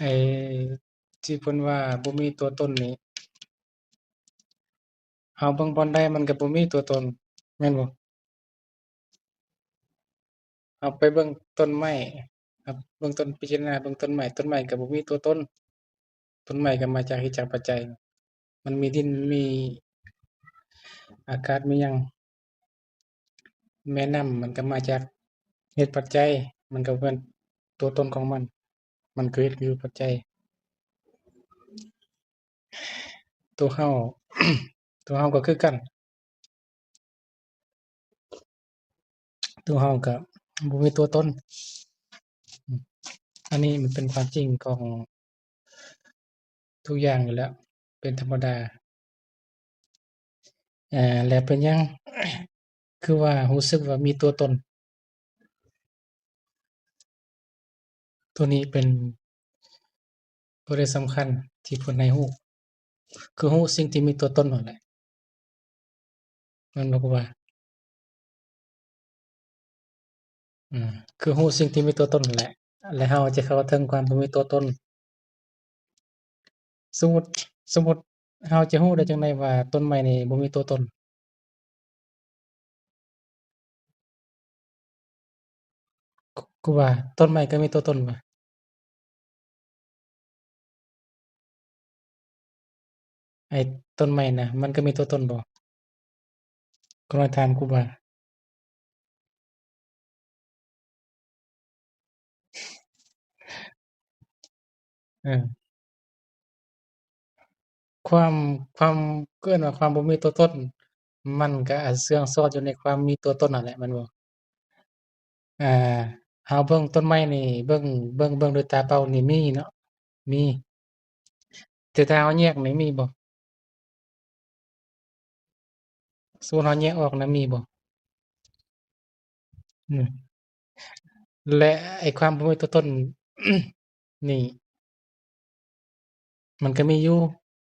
ໄອ້ທີ່ເພິ່ນວ່າບໍ່ມີຕົວຕົນນີ້ ເຮົາເບິ່ງບ່ອນໃດມັນກໍບໍ່ມີຕົວຕົນ ແມ່ນບໍ່? ເຮົາໄປເບິ່ງຕົ້ນໄມ້ ເບິ່ງຕົ້ນ ພິຈາລະນາເບິ່ງຕົ້ນໄມ້ ຕົ້ນໄມ້ກໍບໍ່ມີຕົວຕົນ ຕົ້ນໄມ້ກໍມາຈາກເຫດຈາກປັດໄຈ ມັນມີດິນ ມີອາກາດ ມີຫຍັງ ແມ່ນ້ຳມັນກໍມາຈາກເຫດປັດໄຈ ມັນກໍແມ່ນຕົວຕົນຂອງມັນ ມັນກໍເຮັດຢູ່ປັດໄຈ. ຕົວເຮົາ ຕົວເຮົາກໍຄືກັນ ຕົວເຮົາກໍບໍ່ມີຕົວຕົນ. ອັນນີ້ມັນເປັນຄວາມຈິງຂອງທຸກຢ່າງຢູ່ແລ້ວ ເປັນທຳມະດາ. ແລະ ເປັນຫຍັງຄືວ່າຮູ້ສຶກວ່າມີຕົວຕົນ? ຕົວນີ້ເປັນຕົວທີ່ສຳຄັນທີ່ເພິ່ນໃຫ້ຮູ້ ຄືຮູ້ສິ່ງທີ່ມີຕົວຕົນນັ້ນແຫຼະ ແມ່ນບໍ່ຄູບາ? ອືມ ຄືຮູ້ສິ່ງທີ່ມີຕົວຕົນນັ້ນແຫຼະ ແລະ ເຮົາຈະເຂົ້າເຖິງຄວາມບໍ່ມີຕົວຕົນ. ສົມມຸດ ສົມມຸດເຮົາຈະຮູ້ໄດ້ຈັ່ງໃດວ່າຕົ້ນໄມ້ນີ້ບໍ່ມີຕົວຕົນ? ຄູບາ ຕົ້ນໄມ້ກໍມີຕົວຕົນຫວາ? ໄອ້ຕົ້ນໄມ້ນະ ມັນກໍມີຕົວຕົນບໍ່? ກໍລອງຖາມຄູບາ. ເອີ ຄວາມ ຄວາມ ເອີ້ນວ່າຄວາມບໍ່ມີຕົວຕົນ ມັນກໍອາດເຊື່ອງຊອດຢູ່ໃນຄວາມມີຕົວຕົນນັ້ນແຫຼະ ແມ່ນບໍ່? ອ່າ ເຮົາເບິ່ງຕົ້ນໄມ້ນີ້ ເບິ່ງ ເບິ່ງ ເບິ່ງດ້ວຍຕາເປົ່ານີ້ມີເນາະ ມີ ແຕ່ຖ້າເຮົາແຍກນີ້ມີບໍ່? ສົມມຸດເຮົາແຍກອອກນະ ມີບໍ່? ອືມ ແລະ ໄອ້ຄວາມບໍ່ມີຕົວຕົນນີ້ ມັນກໍມີຢູ່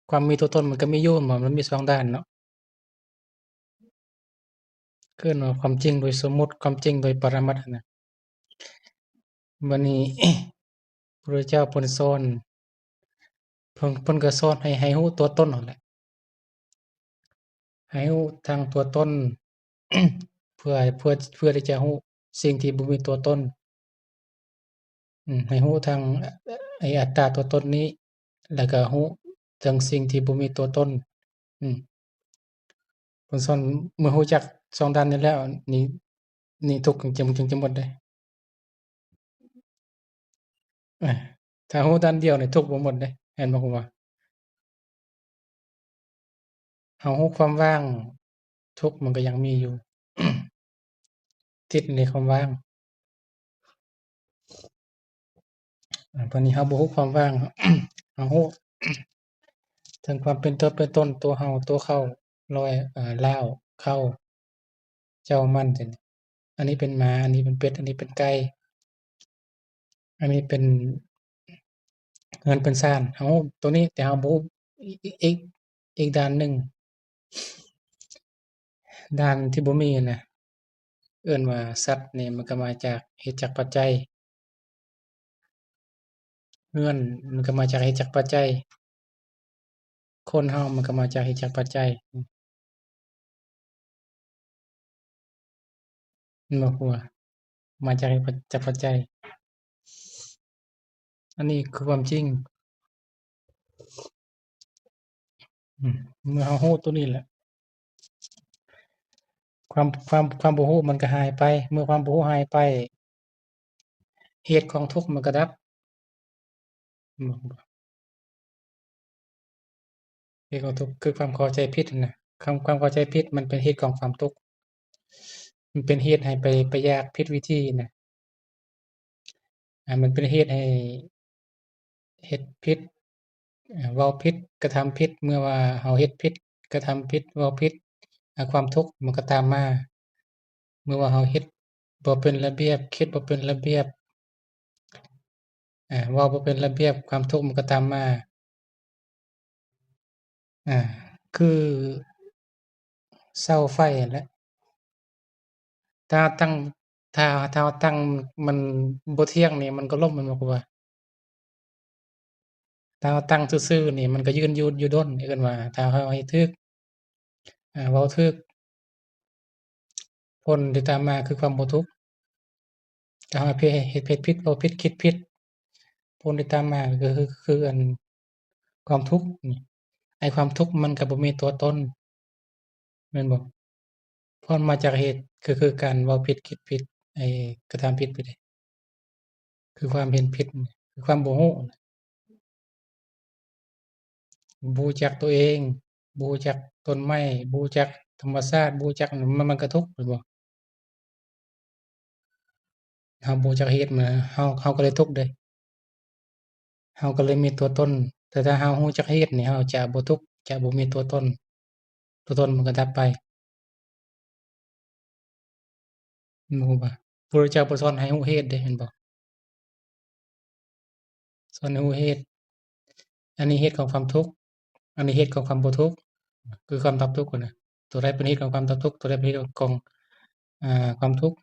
ຄວາມມີຕົວຕົນມັນກໍມີຢູ່ ແມ່ນບໍ່? ມັນມີສອງດ້ານເນາະ ເອີ້ນວ່າຄວາມຈິງໂດຍສົມມຸດ ຄວາມຈິງໂດຍປະລະມັດຫັ້ນນະ. ບັດນີ້ ພະພຸດທະເຈົ້າເພິ່ນສອນ ເພິ່ນ ເພິ່ນກໍສອນໃຫ້ ໃຫ້ຮູ້ຕົວຕົນຫັ້ນແຫຼະ ໃຫ້ຮູ້ທັງຕົວຕົນ ເພື່ອ ເພື່ອ ເພື່ອທີ່ຈະຮູ້ສິ່ງທີ່ບໍ່ມີຕົວຕົນ ອືມ ໃຫ້ຮູ້ທັງ ອາ ໄອ້ອັດຕາຕົວຕົນນີ້ ແລ້ວກໍຮູ້ເຖິງສິ່ງທີ່ບໍ່ມີຕົວຕົນ ອືມ ເພິ່ນສອນ ເມື່ອຮູ້ຈັກສອງດ້ານນີ້ແລ້ວ ນີ້ ນີ້ທຸກຈຶ່ງ ຈຶ່ງຈະໝົດເດ້. ເອີ ຖ້າຮູ້ດ້ານດຽວນີ້ທຸກບໍ່ໝົດເດ້ ແມ່ນບໍ່ຄູບາ? ເຮົາຮູ້ຄວາມວ່າງ ທຸກມັນກໍຍັງມີຢູ່ ຕິດໃນຄວາມວ່າງ. ອາ ບັດນີ້ເຮົາບໍ່ຮູ້ຄວາມວ່າງ ເຮົາຮູ້ເຖິງຄວາມເປັນຕົວເປັນຕົນ ຕົວເຮົາ ຕົວເຂົາ ລອຍ ອາ ລາວ ເຂົາ ເຈົ້າ ມັນ ຈັ່ງນີ້ ອັນນີ້ເປັນໝາ ອັນນີ້ເປັນເປັດ ອັນນີ້ເປັນໄກ່ ອັນນີ້ເປັນເຮືອນເປັນຊານ ເຮົາຮູ້ຕົວນີ້ ແຕ່ເຮົາບໍ່ຮູ້ອີກ ອີກ ອີກດ້ານໜຶ່ງ ດ້ານທີ່ບໍ່ມີນະ ເອີ້ນວ່າສັດນີ້ມັນກໍມາຈາກເຫດຈາກປັດໄຈ ເຮືອນມັນກໍມາຈາກເຫດຈາກປັດໄຈ ຄົນເຮົາມັນກໍມາຈາກເຫດຈາກປັດໄຈ ແມ່ນບໍ່? ມາຈາກເຫດຈາກປັດໄຈ ອັນນີ້ຄືຄວາມຈິງ. ອືມ ເມື່ອເຮົາຮູ້ຕົວນີ້ແຫຼະ ຄວາມ ຄວາມ ຄວາມບໍ່ຮູ້ມັນກໍຫາຍໄປ ເມື່ອຄວາມບໍ່ຮູ້ຫາຍໄປ ເຫດຂອງທຸກມັນກໍດັບ ເຫດຂອງທຸກຄືຄວາມເຂົ້າໃຈຜິດຫັ້ນນະ ຄວາມ ຄວາມເຂົ້າໃຈຜິດມັນເປັນເຫດຂອງຄວາມທຸກ ມັນເປັນເຫດໃຫ້ໄປ ໄປຢາກຜິດວິທີນະ ອາ ມັນເປັນເຫດໃຫ້ເຮັດຜິດ ເວົ້າຜິດ ກະທຳຜິດ ເມື່ອວ່າເຮົາເຮັດຜິດ ກະທຳຜິດ ເວົ້າຜິດ ອາ ຄວາມທຸກມັນກໍຕາມມາ ເມື່ອວ່າເຮົາເຮັດບໍ່ເປັນລະບຽບ ຄິດບໍ່ເປັນລະບຽບ ອາ ເວົ້າບໍ່ເປັນລະບຽບ ຄວາມທຸກມັນກໍຕາມມາ ອາ ຄືເສົາໄຟຫັ້ນແຫຼະ ຖ້າຕັ້ງ ຖ້າ ຖ້າເຮົາຕັ້ງມັນບໍ່ທ່ຽງນີ້ ມັນກໍລົ້ມ ແມ່ນບໍ່ຄູບາ? ຖ້າເຮົາຕັ້ງຊື່ໆນີ້ ມັນກໍຍືນຢູ່ ຢູ່ດົນ ເອີ້ນວ່າ ຖ້າເຮົາເຮັດຖືກ ອາ ເວົ້າຖືກ ຜົນທີ່ຕາມມາຄືຄວາມບໍ່ທຸກ. ຖ້າເຮົາເຮັດ ເຮັດ ເຮັດຜິດ ເວົ້າຜິດ ຄິດຜິດ ຜົນທີ່ຕາມມາກໍຄື ຄືອັນ ຄວາມທຸກນີ້. ໄອ້ຄວາມທຸກມັນກໍບໍ່ມີຕົວຕົນ ແມ່ນບໍ່? ຜົນມາຈາກເຫດ ກໍຄືການເວົ້າຜິດ ຄິດຜິດ ໄອ້ກະທຳຜິດໄປເດ ຄືຄວາມເຫັນຜິດ ຄືຄວາມບໍ່ຮູ້ ບໍ່ຮູ້ຈັກຕົວເອງ ບໍ່ຮູ້ຈັກຕົ້ນໄມ້ ບໍ່ຮູ້ຈັກທຳມະຊາດ ບໍ່ຮູ້ຈັກ ມັນ ມັນກໍທຸກ ແມ່ນບໍ່? ເຮົາບໍ່ຮູ້ຈັກເຫດ ມັນ ເຮົາ ເຮົາກໍເລີຍທຸກເດ້ ເຮົາກໍເລີຍມີຕົວຕົນ. ແຕ່ຖ້າເຮົາຮູ້ຈັກເຫດນີ້ ເຮົາຈະບໍ່ທຸກ ຈະບໍ່ມີຕົວຕົນ ຕົວຕົນມັນກໍດັບໄປ. ຮູ້ບໍ່? ພະພຸດທະເຈົ້າບໍ່ສອນໃຫ້ຮູ້ເຫດເດ້ ແມ່ນບໍ່? ສອນໃຫ້ຮູ້ເຫດ. ອັນນີ້ເຫດຂອງຄວາມທຸກ ອັນນີ້ເຫດຂອງຄວາມບໍ່ທຸກ ຄືຄວາມດັບທຸກຫັ້ນນະ. ຕົວໃດເປັນເຫດຂອງຄວາມດັບທຸກ ຕົວໃດເປັນເຫດຂອງ ອາ ຄວາມທຸກ.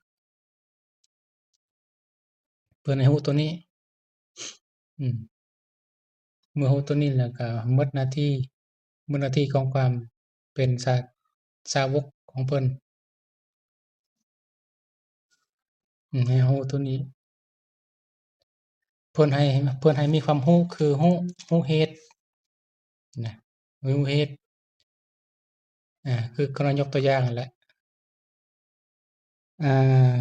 ເພິ່ນໃຫ້ຮູ້ຕົວນີ້ ອືມ ເມື່ອຮູ້ຕົວນີ້ແລ້ວກໍໝົດໜ້າທີ່ ໝົດໜ້າທີ່ຂອງຄວາມເປັນສາ ສາວົກຂອງເພິ່ນ. ອືມ ໃຫ້ຮູ້ຕົວນີ້ ເພິ່ນໃຫ້ ເພິ່ນໃຫ້ມີຄວາມຮູ້ ຄືຮູ້ ຮູ້ເຫດນະ ຮູ້ເຫດ ອາ ຄືຂ້ານ້ອຍຍົກຕົວຢ່າງຫັ້ນແຫຼະ ອາ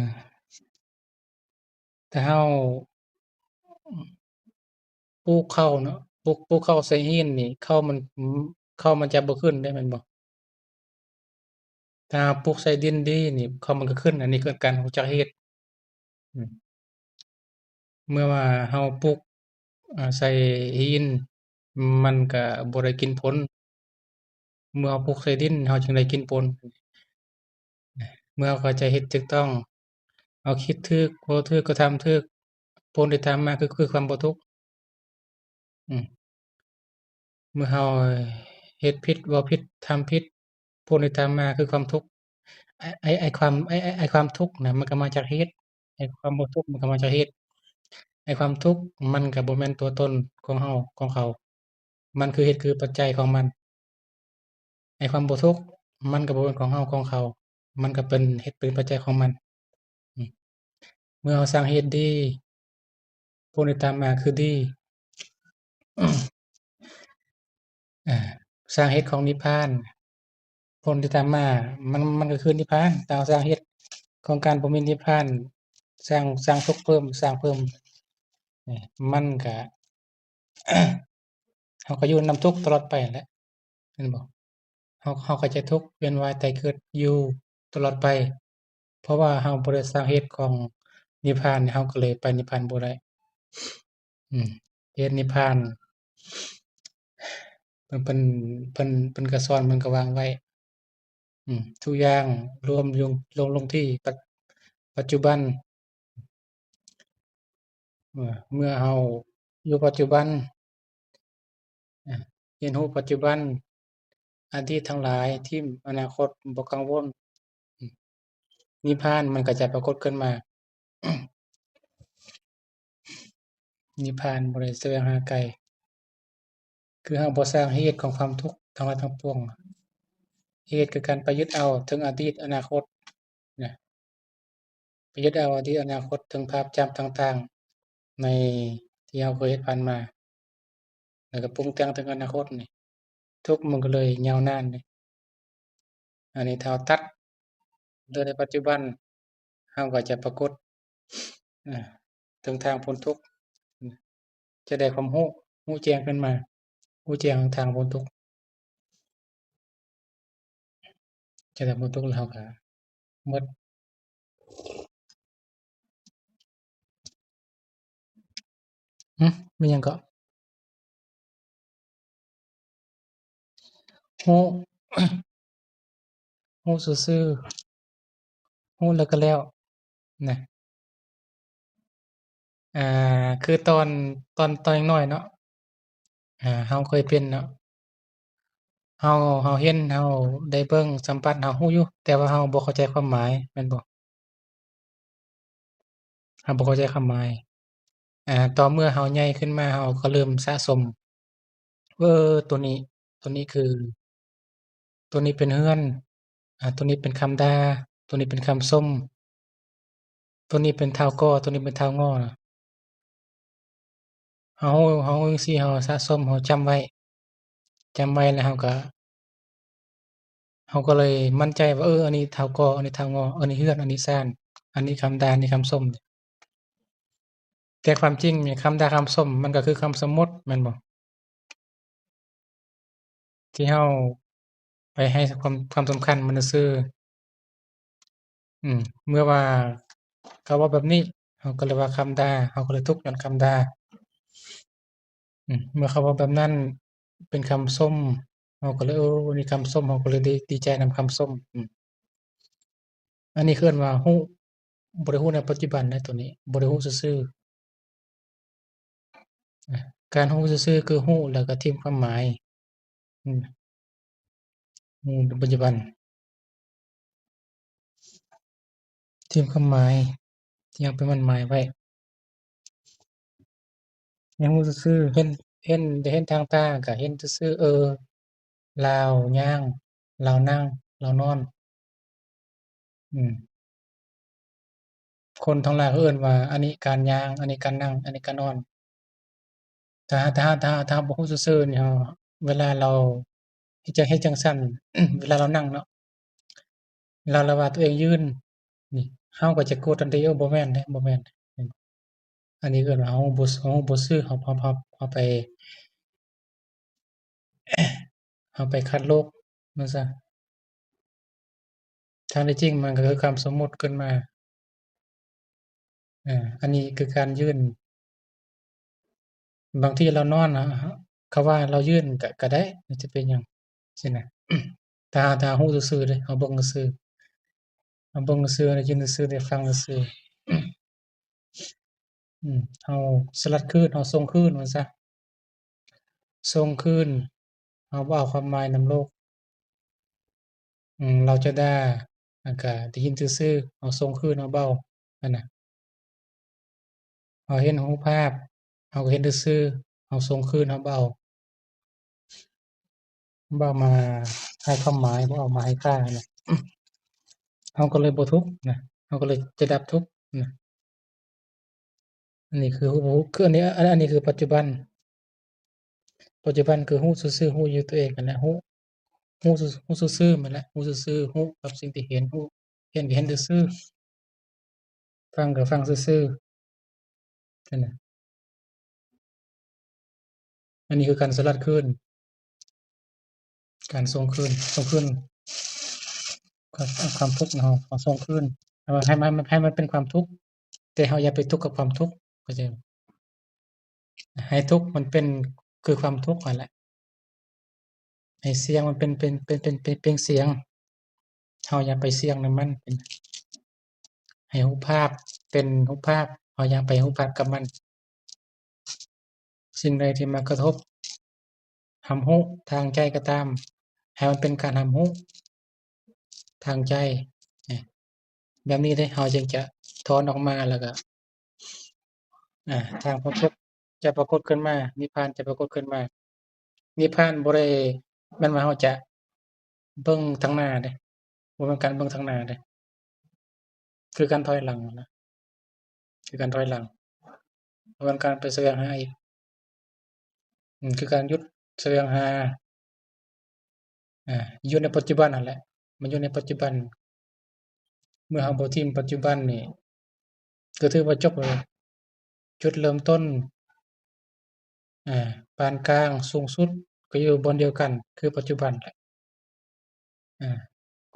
ຖ້າເຮົາປູກເຂົ້າເນາະ ປູກ ປູກເຂົ້າໃສ່ຫີນນີ້ ເຂົ້າມັນ ເຂົ້າມັນຈະບໍ່ຂຶ້ນເດ້ ແມ່ນບໍ່? ຖ້າເຮົາປູກໃສ່ດິນດີນີ້ ເຂົ້າມັນກໍຂຶ້ນ. ອັນນີ້ຄືການຮູ້ຈັກເຫດ ອືມ ເມື່ອວ່າເຮົາປູກ ອາ ໃສ່ຫີນ ມັນກະບໍ່ໄດ້ກິນຜົນ. ເມື່ອເຮົາປູກໃສ່ດິນ ເຮົາຈຶ່ງໄດ້ກິນຜົນ. ເມື່ອເຮົາເຂົ້າໃຈເຫດຖືກຕ້ອງ ເຮົາຄິດຖືກ ເວົ້າຖືກ ກະທຳຖືກ ຜົນທີ່ຕາມມາຄື ຄືຄວາມບໍ່ທຸກ. ອືມ ເມື່ອເຮົາເຮັດຜິດ ເວົ້າຜິດ ທຳຜິດ ຜົນທີ່ຕາມມາຄືຄວາມທຸກ. ໄອ້ ໄອ້ ໄອ້ຄວາມ ໄອ້ ໄອ້ ໄອ້ຄວາມທຸກນະ ມັນກໍມາຈາກເຫດ ໄອ້ຄວາມບໍ່ທຸກມັນກໍມາຈາກເຫດ. ໄອ້ຄວາມທຸກມັນກໍບໍ່ແມ່ນຕົວຕົນຂອງເຮົາ ຂອງເຂົາ ມັນຄືເຫດຄືປັດໄຈຂອງມັນ. ໄອ້ຄວາມບໍ່ທຸກມັນກໍບໍ່ແມ່ນຂອງເຮົາ ຂອງເຂົາ ມັນກໍເປັນເຫດເປັນປັດໄຈຂອງມັນ. ອືມ ເມື່ອເຮົາສ້າງເຫດດີ ຜົນທີ່ຕາມມາຄືດີ. ອາ ສ້າງເຫດຂອງນິບພານ ຜົນທີ່ຕາມມາ ມັນ ມັນກໍຄືນິບພານ. ຖ້າເຮົາສ້າງເຫດຂອງການບໍ່ມີນິບພານ ສ້າງ ສ້າງທຸກເພີ່ມ ສ້າງເພີ່ມ ມັນກະ ເຮົາກໍຢູ່ນຳທຸກຕະຫຼອດໄປຫັ້ນແຫຼະ ແມ່ນບໍ່? ເຮົາ ເຮົາກໍຈະທຸກ ວຽນວ່າຍຕາຍເກີດຢູ່ຕະຫຼອດໄປ ເພາະວ່າເຮົາບໍ່ໄດ້ສ້າງເຫດຂອງນິບພານ ເຮົາກໍເລີຍໄປນິບພານບໍ່ໄດ້. ອືມ ເຫດນິບພານ ເພິ່ນ ເພິ່ນ ເພິ່ນ ເພິ່ນກໍສອນ ເພິ່ນກໍວາງໄວ້. ອືມ ທຸກຢ່າງລວມລົງ ລົງ ລົງທີ່ປັດ ປັດຈຸບັນ. ເມື່ອ ເມື່ອເຮົາຢູ່ປັດຈຸບັນ ອາ ຮຽນຮູ້ປັດຈຸບັນ ອະດີດທັງຫຼາຍ ຖິ້ມອະນາຄົດ ບໍ່ກັງວົນ ອາ ນິບພານມັນກໍຈະປາກົດຂຶ້ນມາ. ນິບພານບໍ່ໄດ້ສະແຫວງຫາໄກ ຄືເຮົາບໍ່ສ້າງເຫດຂອງຄວາມທຸກທັງຫຼາຍທັງປວງ. ເຫດຄືການໄປຍຶດເອົາເຖິງອະດີດອະນາຄົດນະ ໄປຍຶດເອົາອະດີດອະນາຄົດ ເຖິງພາບຈຳຕ່າງໆ ໃນທີ່ເຮົາເຄີຍເຮັດຜ່ານມາ ແລ້ວກໍປຸງແຕ່ງເຖິງອະນາຄົດນີ້ ທຸກມັນກໍເລີຍຍາວນານເດ້. ອັນນີ້ຖ້າເຮົາຕັດເລື່ອງໃນປັດຈຸບັນ ເຮົາກໍຈະປາກົດ ເອີ ເຖິງທາງພົ້ນທຸກ ຈະໄດ້ຄວາມຮູ້ ຮູ້ແຈ້ງຂຶ້ນມາ ຮູ້ແຈ້ງທາງພົ້ນທຸກ ຈະໄດ້ພົ້ນທຸກ ແລ້ວເຮົາກໍໝົດ. ຫຶ ແມ່ນຫຍັງເກາະ? ຮູ້ ຮູ້ຊື່ໆ ຮູ້ແລ້ວກໍແລ້ວນະ. ອ່າ ຄືຕອນ ຕອນ ຕອນຍັງນ້ອຍເນາະ ອ່າ ເຮົາເຄີຍເປັນເນາະ ເຮົາ ເຮົາເຫັນ ເຮົາໄດ້ເບິ່ງ ສຳຜັດ ເຮົາຮູ້ຢູ່ ແຕ່ວ່າເຮົາບໍ່ເຂົ້າໃຈຄວາມໝາຍ ແມ່ນບໍ່? ເຮົາບໍ່ເຂົ້າໃຈຄວາມໝາຍ. ອາ ຕໍ່ເມື່ອເຮົາໃຫຍ່ຂຶ້ນມາ ເຮົາກໍເລີ່ມສະສົມ ເອີ ໂຕນີ້ ໂຕນີ້ຄື ໂຕນີ້ເປັນເຮືອນ ອາ ໂຕນີ້ເປັນຄຳດ່າ ໂຕນີ້ເປັນຄຳຊົມ ໂຕນີ້ເປັນທ້າວກໍ ໂຕນີ້ເປັນທ້າວງໍ ເຮົາ ເຮົາ ເຮົາຈັ່ງຊີ້ ເຮົາສະສົມ ເຮົາຈຳໄວ້ ຈຳໄວ້ແລ້ວເຮົາກະ ເຮົາກໍເລີຍໝັ້ນໃຈວ່າ ເອີ ອັນນີ້ທ້າວກໍ ອັນນີ້ທ້າວງໍ ອັນນີ້ເຮືອນ ອັນນີ້ຊານ ອັນນີ້ຄຳດ່າ ອັນນີ້ຄຳຊົມ. ແຕ່ຄວາມຈິງນີ້ ຄຳດ່າຄຳຊົມມັນກໍຄືຄຳສົມມຸດແມ່ນບໍ່? ທີ່ເຮົາໄປໃຫ້ຄວາມ ຄວາມສຳຄັນມັນຊື່ໆ. ອືມ ເມື່ອວ່າເຂົາເວົ້າແບບນີ້ ເຮົາກໍເລີຍວ່າຄຳດ່າ ເຮົາກໍເລີຍທຸກຍ້ອນຄຳດ່າ. ອືມ ເມື່ອເຂົາເວົ້າແບບນັ້ນເປັນຄຳຊົມ ເຮົາກໍເລີຍ ເອີ ນີ້ຄຳຊົມ ເຮົາກໍເລີຍດີ ດີໃຈນຳຄຳຊົມ. ອືມ ອັນນີ້ເອີ້ນວ່າຮູ້ ບໍ່ໄດ້ຮູ້ໃນປັດຈຸບັນນະ ໂຕນີ້ ບໍ່ໄດ້ຮູ້ຊື່ໆ. ອາ ການຮູ້ຊື່ໆ ຄືຮູ້ແລ້ວກໍຖິ້ມຄວາມໝາຍ. ອືມ ຮູ້ໃນປັດຈຸບັນ ຖິ້ມຄວາມໝາຍທີ່ເຮົາໄປໝັ້ນໝາຍໄວ້. ຍັງຮູ້ຊື່ໆ ເຫັນ ເຫັນ ໄດ້ເຫັນທາງຕາກໍເຫັນຊື່ໆ ເອີ ລາວຍ່າງ ລາວນັ່ງ ລາວນອນ. ອືມ ຄົນທັງຫຼາຍເຂົາເອີ້ນວ່າ ອັນນີ້ການຍ່າງ ອັນນີ້ການນັ່ງ ອັນນີ້ການນອນ. ຖ້າ ຖ້າ ຖ້າ ຖ້າເຮົາບໍ່ຮູ້ຊື່ໆ ນີ້ ເຮົາ ເວລາລາວເຮັດຈັ່ງ ເຮັດຈັ່ງຊັ້ນ ເວລາລາວນັ່ງເນາະ ລາວ ລາວວ່າຕົວເອງຢືນ ນີ້ ເຮົາກໍຈະໂກດທັນທີ ເອີ ບໍ່ແມ່ນເດ້ ບໍ່ແມ່ນ. ອັນນີ້ເອີ້ນວ່າເຮົາບໍ່ ເຮົາບໍ່ຊື່ ເຮົາ ເຮົາ ເຮົາ ເຮົາໄປ ເຮົາໄປຂັດໂລກມັນຊະ. ທາງທີ່ຈິງມັນກໍຄືຄຳສົມມຸດຂຶ້ນມາ. ອາ ອັນນີ້ຄືການຢືນ ບາງທີລາວນອນນະ ເຂົາວ່າລາວຢືນກະ ກະໄດ້ ມັນຈະເປັນຫຍັງຊີ້ນະ. ຖ້າ ຖ້າເຮົາຮູ້ຊື່ໆເດ້ ເຮົາເບິ່ງຊື່ໆ ເຮົາເບິ່ງຊື່ໆ ໄດ້ຍິນຊື່ໆ ໄດ້ຟັງຊື່ໆ. ອືມ ເຮົາສະຫຼັດຄືນ ເຮົາສົ່ງຄືນວ່າຊະ ສົ່ງຄືນ ເຮົາບໍ່ເອົາຄວາມໝາຍນຳໂລກ. ອືມ ລາວຈະດ່າ ມັນກະໄດ້ຍິນຊື່ໆ ເຮົາສົ່ງຄືນ ເຮົາບໍ່ເອົາ ຫັ້ນນະ. ເຮົາເຫັນຮູບພາບ ເຮົາກໍເຫັນຊື່ໆ ເຮົາສົ່ງຄືນ ເຮົາບໍ່ເອົາ ບໍ່ເອົາມາໃຫ້ຄວາມໝາຍ ບໍ່ເອົາມາໃຫ້ຄ່ານະ ເຮົາກໍເລີຍບໍ່ທຸກນະ ເຮົາກໍເລີຍຈະດັບທຸກນະ. ອັນນີ້ຄືຮູ້ ຮູ້ ຄືອັນນີ້ ອັນ ອັນນີ້ຄືປັດຈຸບັນ ປັດຈຸບັນຄືຮູ້ຊື່ໆ ຮູ້ຢູ່ຕົວເອງຫັ້ນແຫຼະ ຮູ້ ຮູ້ຊື່ ຮູ້ຊື່ໆ ແມ່ນແຫຼະ ຮູ້ຊື່ໆ ຮູ້ກັບສິ່ງທີ່ເຫັນ ຮູ້ ເຫັນກໍເຫັນຊື່ໆ ຟັງກໍຟັງຊື່ໆ ຫັ້ນນະ. ອັນນີ້ຄືການສະຫຼັດຄືນ ການສົ່ງຄືນ ສົ່ງຄືນ ຄວາມ ຄວາມທຸກເຮົາ ເຮົາສົ່ງຄືນ ໃຫ້ມັນ ໃຫ້ມັນ ໃຫ້ມັນເປັນຄວາມທຸກ ແຕ່ເຮົາຢ່າໄປທຸກກັບຄວາມທຸກ ເຂົ້າໃຈບໍ່? ໃຫ້ທຸກມັນເປັນຄືຄວາມທຸກຫັ້ນແຫຼະ ໃຫ້ສ່ຽງມັນເປັນ ເປັນ ເປັນ ເປັນ ເປັນ ເປັນສ່ຽງ ເຮົາຢ່າໄປສ່ຽງນຳມັນ ເປັນ ໃຫ້ຮູບພາບເປັນຮູບພາບ ເຮົາຢ່າໄປຮູບພາບກັບມັນ. ສິ່ງໃດທີ່ມາກະທົບ ຮັບຮູ້ທາງໃຈກໍຕາມ ໃຫ້ມັນເປັນການຮັບຮູ້ທາງໃຈ ແບບນີ້ເດ້ ເຮົາຈຶ່ງຈະຖອນອອກມາ ແລ້ວກໍ ອາ ທາງພົ້ນທຸກຈະປາກົດຂຶ້ນມາ ນິບພານຈະປາກົດຂຶ້ນມາ. ນິບພານບໍ່ໄດ້ແມ່ນວ່າເຮົາຈະເບິ່ງທາງໜ້າເດ້ ບໍ່ແມ່ນການເບິ່ງທາງໜ້າເດ້ ຄືການຖອຍຫຼັງນະ ຄືການຖອຍຫຼັງ ບໍ່ແມ່ນການໄປສະແຫວງຫາອີກ ອືມ ຄືການຢຸດສະແຫວງຫາ ອາ ຢູ່ໃນປັດຈຸບັນຫັ້ນແຫຼະ ມັນຢູ່ໃນປັດຈຸບັນ. ເມື່ອເຮົາບໍ່ຖິ້ມປັດຈຸບັນນີ້ ກໍຖືວ່າຈົບແລ້ວ ຈຸດເລີ່ມຕົ້ນ ອາ ປານກາງ ສູງສຸດ ກໍຢູ່ບ່ອນດຽວກັນ ຄືປັດຈຸບັນແຫຼະ. ອາ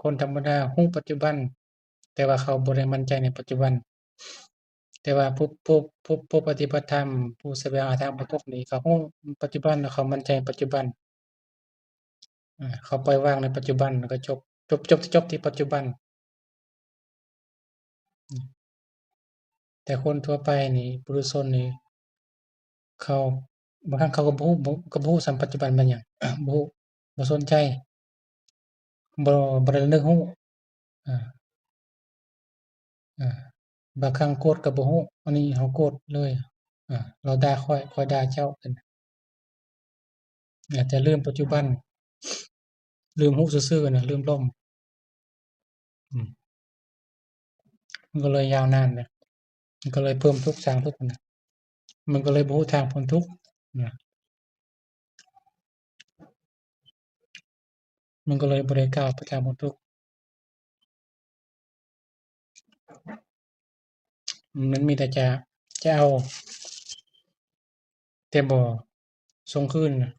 ຄົນທຳມະດາຮູ້ປັດຈຸບັນ ແຕ່ວ່າເຂົາບໍ່ໄດ້ໝັ້ນໃຈໃນປັດຈຸບັນ ແຕ່ວ່າຜູ້ ຜູ້ ຜູ້ ຜູ້ປະຕິບັດທຳ ຜູ້ສະແຫວງຫາທາງພົ້ນທຸກນີ້ ເຂົາຮູ້ປັດຈຸບັນ ແລະ ເຂົາໝັ້ນໃຈປັດຈຸບັນ ອາ ເຂົາປ່ອຍວາງໃນປັດຈຸບັນ ແລ້ວກໍຈົບ ຈົບ ຈົບ ຈົບທີ່ປັດຈຸບັນ. ອາ ແຕ່ຄົນທົ່ວໄປນີ້ ປຸຖຸຊົນນີ້ ເຂົາ ບາງຄັ້ງເຂົາກໍບໍ່ຮູ້ ບໍ່ ກໍບໍ່ຮູ້ຊ້ຳປັດຈຸບັນແມ່ນຫຍັງ ບໍ່ຮູ້ ບໍ່ສົນໃຈ ບໍ່ ບໍ່ໄດ້ລະນຶກຮູ້ ອາ ອາ ບາງຄັ້ງໂກດກໍບໍ່ຮູ້ ອັນນີ້ເຮົາໂກດເລີຍ ອາ ລາວດ່າຂ້ອຍ ຂ້ອຍດ່າເຈົ້າ ຈັ່ງ ອາດຈະລືມປັດຈຸບັນ ລືມຮູ້ຊື່ໆນະ ລືມລົມ ອືມ ມັນກໍເລີຍຍາວນານນະ ມັນກໍເລີຍເພີ່ມທຸກ ສ້າງທຸກນະ ມັນກໍເລີຍບໍ່ຮູ້ທາງພົ້ນທຸກນະ ມັນກໍເລີຍບໍ່ໄດ້ກ້າວໄປທາງພົ້ນທຸກ. ມັນມີແຕ່ຈະ ຈະເອົາ ແຕ່ບໍ່ສົ່ງຄືນນະ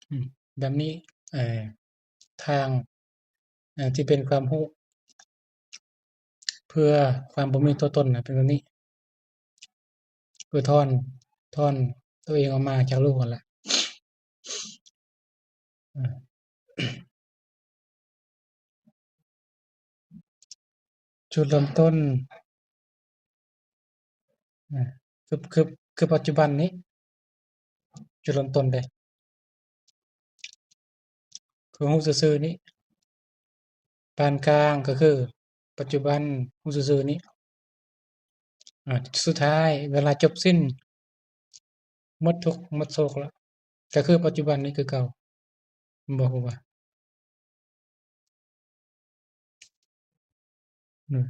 ອືມ ແບບນີ້ ເອີ ທາງ ເອີ ທີ່ເປັນຄວາມຮູ້ ເພື່ອຄວາມບໍ່ມີຕົວຕົນນະ ເປັນແບບນີ້ ຄືຖອນ ຖອນຕົວເອງອອກມາຈາກໂລກຫັ້ນລະ ເອີ ຈຸດເລີ່ມຕົ້ນ ອາ ຄື ຄື ຄືປັດຈຸບັນນີ້ ຈຸດເລີ່ມຕົ້ນເດ້ ຄືຮູ້ຊື່ໆນີ້ ປານກາງກໍຄືປັດຈຸບັນ ຮູ້ຊື່ໆນີ້ ອາ ສຸດທ້າຍເວລາຈົບສິ້ນ ໝົດທຸກໝົດໂສກລະ ກໍຄືປັດຈຸບັນນີ້ຄືເກົ່າ ບໍ່ຮູ້ວ່າ ອືມ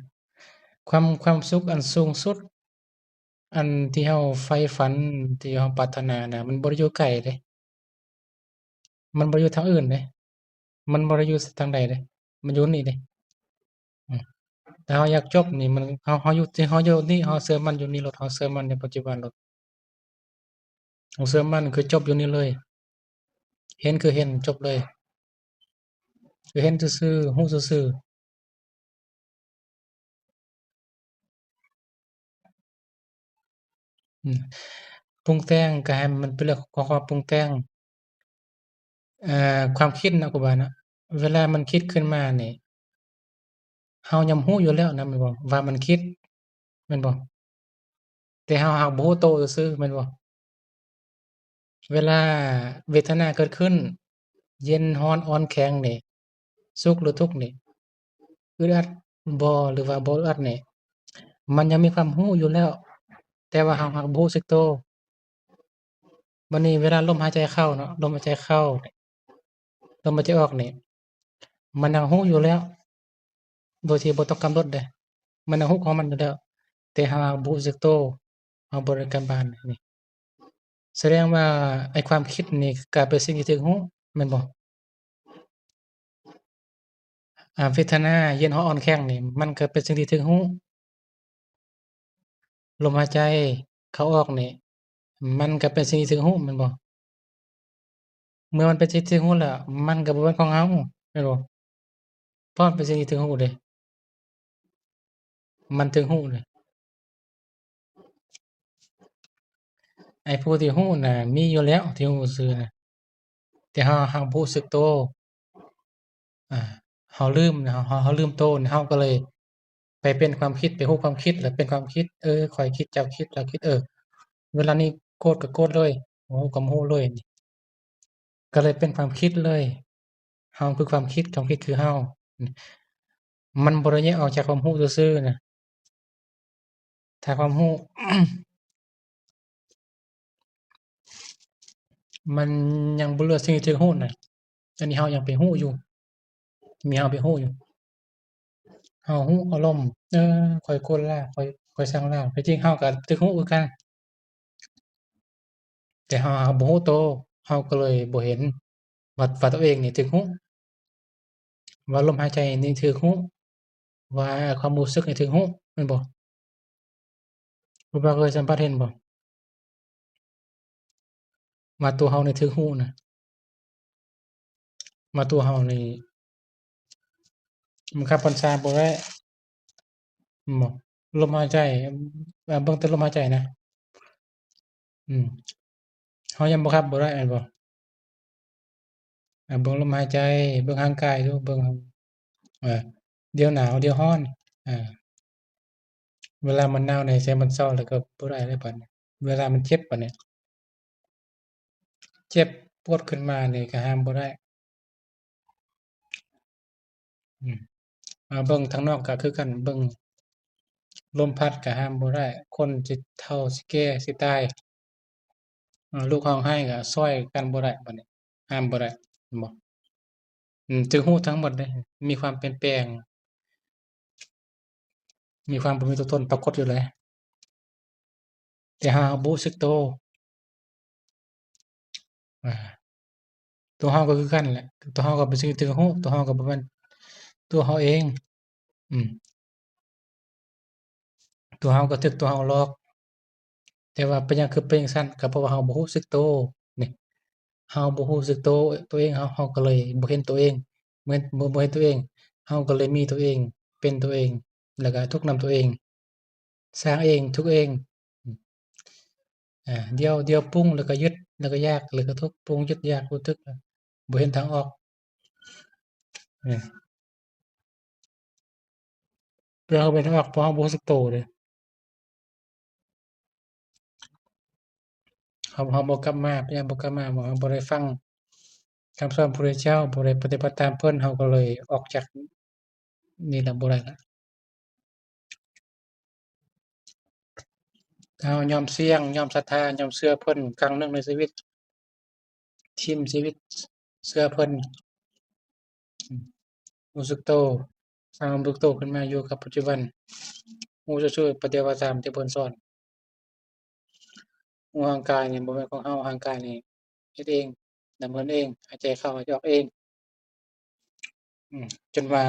ຄວາມ ຄວາມສຸກອັນສູງສຸດ ອັນທີ່ເຮົາໃຝ່ຝັນ ທີ່ເຮົາປາດຖະໜານະ ມັນບໍ່ໄດ້ຢູ່ໄກເດ້ ມັນບໍ່ໄດ້ຢູ່ທາງອື່ນເດ້ ມັນບໍ່ໄດ້ຢູ່ທາງໃດເດ້ ມັນຢູ່ນີ້ເດ້ ອືມ ຖ້າເຮົາຢາກຈົບນີ້ ມັນ ເຮົາ ເຮົາຢູ່ ເຮົາຢູ່ນີ້ ເຮົາເຊື່ອໝັ້ນຢູ່ນີ້ໂລດ ເຮົາເຊື່ອໝັ້ນໃນປັດຈຸບັນໂລດ ເຮົາເຊື່ອໝັ້ນຄືຈົບຢູ່ນີ້ເລີຍ ເຫັນຄືເຫັນ ຈົບເລີຍ ຄືເຫັນຊື່ໆ ຮູ້ຊື່ໆ ອືມ ປຸງແຕ່ງກໍໃຫ້ມັນເປັນເລື່ອງຂອງຄວາມປຸງແຕ່ງ ເອີ ຄວາມຄິດເນາະ ຄູບາເນາະ ເວລາມັນຄິດຂຶ້ນມານີ້ ເຮົາຍ່ອມຮູ້ຢູ່ແລ້ວນະ ແມ່ນບໍ່ ວ່າມັນຄິດ ແມ່ນບໍ່? ແຕ່ເຮົາຫາກບໍ່ຮູ້ໂຕຊື່ໆ ແມ່ນບໍ່? ເວລາເວທະນາເກີດຂຶ້ນ ເຢັນ ຮ້ອນ ອ່ອນ ແຂງນີ້ ສຸກ ຫຼື ທຸກນີ້ ອຶດອັດບໍ່ ຫຼືວ່າບໍ່ອຶດອັດນີ້ ມັນຍັງມີຄວາມຮູ້ຢູ່ແລ້ວ ແຕ່ວ່າເຮົາຫາກບໍ່ຮູ້ສຶກໂຕ. ບັດນີ້ເວລາລົມຫາຍໃຈເຂົ້າເນາະ ລົມຫາຍໃຈເຂົ້າ ລົມຫາຍໃຈອອກນີ້ ມັນຍັງຮູ້ຢູ່ແລ້ວ ໂດຍທີ່ບໍ່ຕ້ອງກຳນົດເດ້ ມັນຍັງຮູ້ຂອງມັນຢູ່ແລ້ວ ແຕ່ເຮົາບໍ່ຮູ້ສຶກໂຕ ເຮົາບໍ່ໄດ້ການບ້ານນີ້ ສະແດງວ່າໄອ້ຄວາມຄິດນີ້ກະເປັນສິ່ງທີ່ຖືກຮູ້ ແມ່ນບໍ່? ອາ ເວທະນາເຢັນຮ້ອນອ່ອນແຂງນີ້ ມັນກໍເປັນສິ່ງທີ່ຖືກຮູ້ ລົມຫາຍໃຈເຂົ້າອອກນີ້ ມັນກໍເປັນສິ່ງທີ່ຖືກຮູ້ແມ່ນບໍ່? ເມື່ອມັນເປັນສິ່ງທີ່ຖືກຮູ້ແລ້ວ ມັນກໍບໍ່ແມ່ນຂອງເຮົາແມ່ນບໍ່? ເພາະມັນເປັນສິ່ງທີ່ຖືກຮູ້ເດ້ ມັນຖືກຮູ້ເດ້. ໄອ້ຜູ້ທີ່ຮູ້ນະ ມີຢູ່ແລ້ວ ທີ່ຮູ້ຊື່ນະ ແຕ່ເຮົາ ເຮົາບໍ່ຮູ້ສຶກໂຕ ອາ ເຮົາລືມ ເຮົາ ເຮົາ ເຮົາລືມໂຕ ເຮົາກໍເລີຍໄປເປັນຄວາມຄິດ ໄປຮູ້ຄວາມຄິດ ແລ້ວເປັນຄວາມຄິດ ເອີ ຂ້ອຍຄິດ ເຈົ້າຄິດ ລາວຄິດ ເອີ ເວລານີ້ໂກດກໍໂກດເລີຍ ໂມໂຫກໍໂມໂຫເລີຍ ກໍເລີຍເປັນຄວາມຄິດເລີຍ. ເຮົາຄືຄວາມຄິດ ຄວາມຄິດຄືເຮົາ ມັນບໍ່ໄດ້ແຍກອອກຈາກຄວາມຮູ້ຊື່ໆນະ. ຖ້າຄວາມຮູ້ ມັນຍັງບໍ່ເຫຼືອສິ່ງທີ່ຖືກຮູ້ນະ ອັນນີ້ເຮົາຍັງໄປຮູ້ຢູ່ ມີເຮົາໄປຮູ້ຢູ່ ເຮົາຮູ້ອາລົມ ເອີ ຂ້ອຍໂກດລາວ ຂ້ອຍ ຂ້ອຍຊັງລາວ ແທ້ຈິງເຮົາກໍຖືກຮູ້ຄືກັນ. ແຕ່ເຮົາ ເຮົາບໍ່ຮູ້ໂຕ ເຮົາກໍເລີຍບໍ່ເຫັນວ່າ ວ່າຕົວເອງນີ້ຖືກຮູ້ ວ່າລົມຫາຍໃຈນີ້ຖືກຮູ້ ວ່າຄວາມຮູ້ສຶກນີ້ຖືກຮູ້ ແມ່ນບໍ່? ຄູບາເຄີຍສຳຜັດເຫັນບໍ່ ວ່າຕົວເຮົານີ້ຖືກຮູ້ນະ? ມາຕົວເຮົານີ້ ມັນຂັບບັນຊາບໍ່ໄດ້ ແມ່ນບໍ່? ລົມຫາຍໃຈ ເບິ່ງແຕ່ລົມຫາຍໃຈນະ ອືມ ເຮົາຍັງບັງຄັບບໍ່ໄດ້ແມ່ນບໍ່? ເບິ່ງລົມຫາຍໃຈ ເບິ່ງຮ່າງກາຍດູ ເບິ່ງ ດຽວໜາວ ດຽວຮ້ອນ ເວລາມັນໜາວແດ່ ໃສ່ມັນເຊົາ ແລ້ວກໍບໍ່ໄດ້ແລ້ວບັດນີ້ ເວລາມັນເຈັບບັດນີ້ ເຈັບປວດຂຶ້ນມານີ້ກໍຫ້າມບໍ່ໄດ້. ອືມ ເບິ່ງທາງນອກກໍຄືກັນ ເບິ່ງ ລົມພັດກໍຫ້າມບໍ່ໄດ້, ຄົນຊິເຖົ້າ ຊິແກ່ ຊິຕາຍ, ອາ ລູກຮ້ອງໄຫ້ກໍຊ່ອຍກັນບໍ່ໄດ້, ບັດນີ້ຫ້າມບໍ່ໄດ້, ເຫັນບໍ່? ອືມ ຖືກຮູ້ທັງໝົດເດ້, ມີຄວາມປ່ຽນແປງ, ມີຄວາມບໍ່ມີຕົວຕົນປາກົດຢູ່ເລີຍ, ແຕ່ເຮົາບໍ່ຮູ້ສຶກໂຕ. ອາ ຕົວເຮົາກໍຄືກັນແຫຼະ, ຕົວເຮົາກໍເປັນສິ່ງທີ່ຖືກຮູ້, ຕົວເຮົາກໍບໍ່ແມ່ນຕົວເຮົາເອງ. ອືມ ຕົວເຮົາກໍຖືກຕົວເຮົາຫຼອກ. ແຕ່ວ່າເປັນຫຍັງຄືເປັນຈັ່ງຊັ້ນ? ກໍເພາະວ່າເຮົາບໍ່ຮູ້ສຶກໂຕ. ນີ້ ເຮົາບໍ່ຮູ້ສຶກໂຕ ຕົວເອງ, ເຮົາ ເຮົາກໍເລີຍບໍ່ເຫັນຕົວເອງ, ເມື່ອ ບໍ່ ບໍ່ເຫັນຕົວເອງ, ເຮົາກໍເລີຍມີຕົວເອງ, ເປັນຕົວເອງ, ແລ້ວກໍທຸກນຳຕົວເອງ. ສ້າງເອງ ທຸກເອງ. ອາ ດຽວ ດຽວປຸງ ແລ້ວກໍຍຶດ ແລ້ວກໍຢາກ ແລ້ວກໍທຸກ, ປຸງ ຍຶດ ຢາກ ຮູ້ສຶກ ບໍ່ເຫັນທາງອອກ. ເອີ ເພື່ອເຮົາເຫັນທາງອອກ ເພາະເຮົາບໍ່ຮູ້ສຶກໂຕເດ້. ເຮົາ ເຮົາບໍ່ກັບມາ, ພະຍາຍາມບໍ່ກັບມາ, ເຮົາບໍ່ໄດ້ຟັງຄຳສອນພະພຸດທະເຈົ້າ, ບໍ່ໄດ້ປະຕິບັດຕາມເພິ່ນ, ເຮົາກໍເລີຍອອກຈາກນີ້ລະ ບໍ່ໄດ້ລະ. ເຮົາຍອມສ່ຽງ, ຍອມສັດທາ, ຍອມເຊື່ອເພິ່ນຄັ້ງໜຶ່ງໃນຊີວິດ, ຖິ້ມຊີວິດເຊື່ອເພິ່ນ. ອືມ ຮູ້ສຶກໂຕ, ສ້າງຮູ້ສຶກໂຕຂຶ້ນມາຢູ່ກັບປັດຈຸບັນ, ຮູ້ຊື່ໆ ປະຕິບັດຕາມທີ່ເພິ່ນສອນ. ຮູ້ຮ່າງກາຍນີ້ບໍ່ແມ່ນຂອງເຮົາ, ຮ່າງກາຍນີ້ເຮັດເອງ, ດຳເນີນເອງ, ຫາຍໃຈເຂົ້າ ຫາຍໃຈອອກເອງ. ອືມ ຈົນວ່າ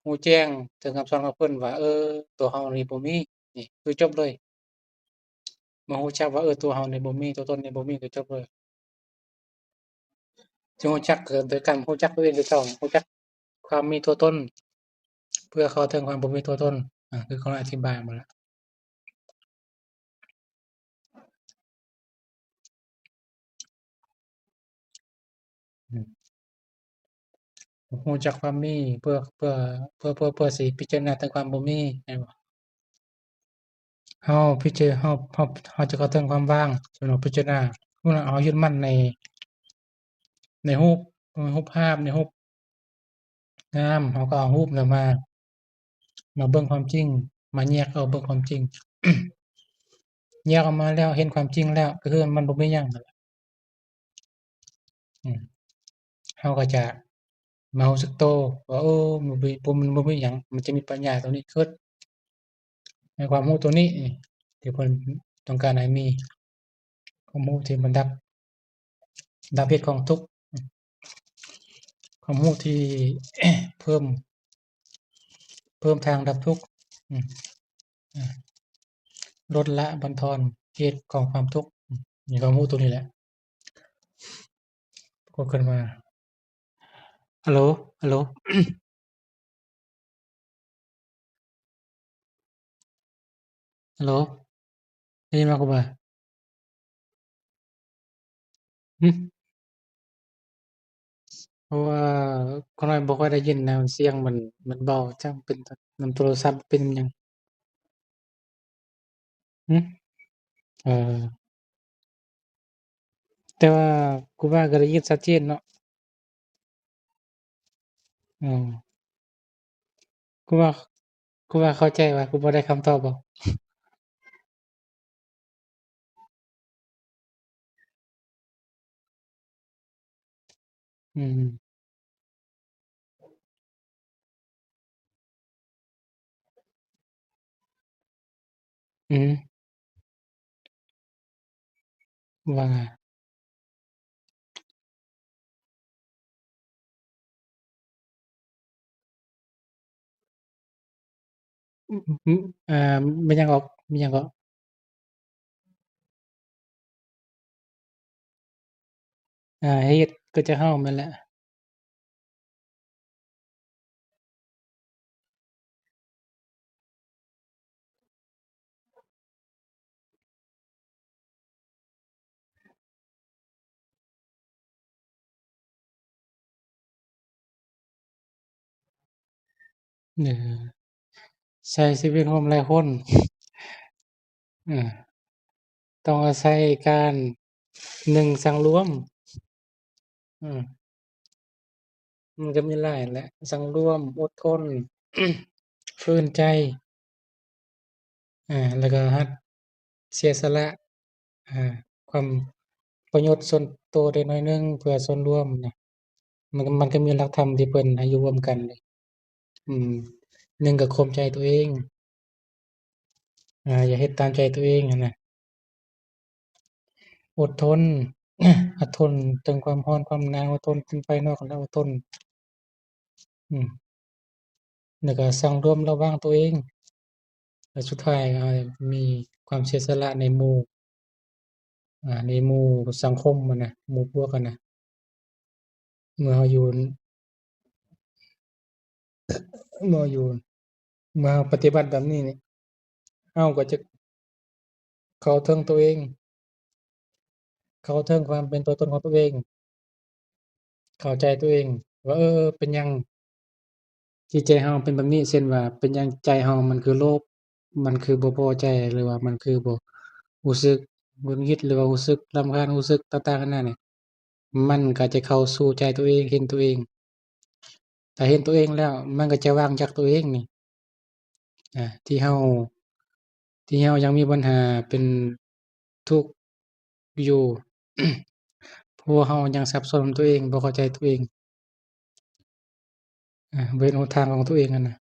ຮູ້ແຈ້ງເຖິງຄຳສອນຂອງເພິ່ນວ່າ ເອີ ຕົວເຮົານີ້ບໍ່ມີ, ນີ້ຄືຈົບເລີຍ. ມາຮູ້ຈັກວ່າ ເອີ ຕົວເຮົານີ້ບໍ່ມີ, ຕົວຕົນນີ້ບໍ່ມີ ກໍຈົບເລີຍ. ຈະຮູ້ຈັກ ເອີ ໂດຍການຮູ້ຈັກຕົວເອງຄືເກົ່າ, ຮູ້ຈັກຄວາມມີຕົວຕົນ ເພື່ອເຂົ້າເຖິງຄວາມບໍ່ມີຕົວຕົນ. ອາ ຄືຂ້ອຍອະທິບາຍມາແລ້ວ. ອືມ ຮູ້ຈັກຄວາມມີ ເພື່ອ ເພື່ອ ເພື່ອ ເພື່ອ ເພື່ອຊິພິຈາລະນາເຖິງຄວາມບໍ່ມີ ແມ່ນບໍ່? ເຮົາພິຈາ ເຮົາ ເຮົາ ເຮົາຈະເຂົ້າເຖິງຄວາມວ່າງ ສຳລັບພິຈາລະນາ. ເຮົາຍຶດໝັ້ນໃນ ໃນຮູບ ໃນຮູບພາບ ໃນຮູບງາມ, ເຮົາກໍເອົາຮູບນັ້ນມາ ມາເບິ່ງຄວາມຈິງ, ມາແຍກເອົາເບິ່ງຄວາມຈິງ. ແຍກອອກມາແລ້ວ ເຫັນຄວາມຈິງແລ້ວ ກໍຄືມັນບໍ່ມີຫຍັງນັ້ນແຫຼະ. ອືມ ເຮົາກໍຈະມາຮູ້ສຶກໂຕວ່າ ໂອ້ ມັນບໍ່ມີ ບໍ່ ມັນບໍ່ມີຫຍັງ, ມັນຈະມີປັນຍາຕົວນີ້ເກີດ ໃນຄວາມຮູ້ຕົວນີ້ທີ່ເພິ່ນຕ້ອງການໃຫ້ມີ, ຄວາມຮູ້ທີ່ມັນດັບ ດັບເຫດຂອງທຸກ, ຄວາມຮູ້ທີ່ເພີ່ມ ເພີ່ມທາງດັບທຸກ, ອືມ ອາ ລົດລະບັນທອນເຫດຂອງຄວາມທຸກ. ອືມ ມີຄວາມຮູ້ຕົວນີ້ແຫຼະ ກໍຂຶ້ນມາ. ອາໂຫຼ ອາໂຫຼ ອາໂຫຼ ໄດ້ຍິນບໍ່ຄູບາ? ຫຶ? ເພາະວ່າຂ້ານ້ອຍບໍ່ຄ່ອຍໄດ້ຍິນນະ, ສຽງມັນ ມັນເບົາ, ຈັກເປັນນຳໂທລະສັບ ເປັນນຳຫຍັງ. ຫຶ? ເອີ ແຕ່ວ່າຄູບາກໍໄດ້ຍິນຊັດເຈນເນາະ. ອໍ ຄູບາ ຄູບາເຂົ້າໃຈວ່າ ຄູບາໄດ້ຄຳຕອບບໍ່? ອືມ ອືມ ວ່າ ອືມ ອືມ ເອີ ແມ່ນຫຍັງເກາະ ແມ່ນຫຍັງເກາະ? ອາ ເຮັດເກີດຈາກເຮົາແມ່ນແຫຼະ. ເອີ ໃຊ້ຊີວິດຮ່ວມຫຼາຍຄົນ ເອີ ຕ້ອງອາໄສການໜຶ່ງສັງລວມ ອືມ ມັນກໍມີຫຼາຍແຫຼະ ສັງລວມ, ອົດທົນ, ຝືນໃຈ. ອາ ແລ້ວກໍຮັດເສຍສະຫຼະ ອາ ຄວາມປະໂຫຍດສ່ວນໂຕໄດ້ໜ້ອຍໜຶ່ງເພື່ອສ່ວນລວມນະ. ມັນ ມັນກໍມີຫຼັກທຳທີ່ເພິ່ນໃຫ້ຢູ່ຮ່ວມກັນເດ້. ອືມ ໜຶ່ງກໍຂົ່ມໃຈຕົວເອງ ອາ ຢ່າເຮັດຕາມໃຈຕົວເອງຫັ້ນນະ. ອົດທົນ ອົດທົນເຖິງຄວາມຮ້ອນຄວາມໜາວ, ອົດທົນເຖິງໄຟນອກ ແລະ ອົດທົນ ອືມ ແລ້ວກໍສັງລວມລະວັງຕົວເອງ ແລະ ສຸດທ້າຍກໍມີຄວາມເສຍສະຫຼະໃນໝູ່ ອາ ໃນໝູ່ສັງຄົມຫັ້ນນະ ໝູ່ພວກຫັ້ນນະ. ເມື່ອເຮົາຢູ່ ເມື່ອຢູ່ ເມື່ອເຮົາປະຕິບັດແບບນີ້ນີ້ ເຮົາກໍຈະເຂົ້າເຖິງຕົວເອງ ເຂົ້າເຖິງຄວາມເປັນຕົວຕົນຂອງຕົວເອງ ເຂົ້າໃຈຕົວເອງວ່າ ເອີ ເປັນຫຍັງຈິດໃຈເຮົາເປັນແບບນີ້, ເຊັ່ນວ່າ ເປັນຫຍັງໃຈເຮົາມັນຄືໂລບ, ມັນຄືບໍ່ພໍໃຈ ຫຼືວ່າມັນຄືບໍ່ ຮູ້ສຶກຫງຸດຫງິດ ຫຼືວ່າຮູ້ສຶກລຳຄານ, ຮູ້ສຶກຕ່າງໆນານານີ້ ມັນກໍຈະເຂົ້າສູ່ໃຈຕົວເອງ, ເຫັນຕົວເອງ. ຖ້າເຫັນຕົວເອງແລ້ວ ມັນກໍຈະວາງຈາກຕົວເອງນີ້ ອາ ທີ່ເຮົາ ທີ່ເຮົາຍັງມີບັນຫາເປັນທຸກຢູ່ ເພາະວ່າເຮົາຍັງສັບສົນຕົວເອງ, ບໍ່ເຂົ້າໃຈຕົວເອງ, ອາ ບໍ່ເຫັນຫົນທາງຂອງຕົວເອງຫັ້ນນະ.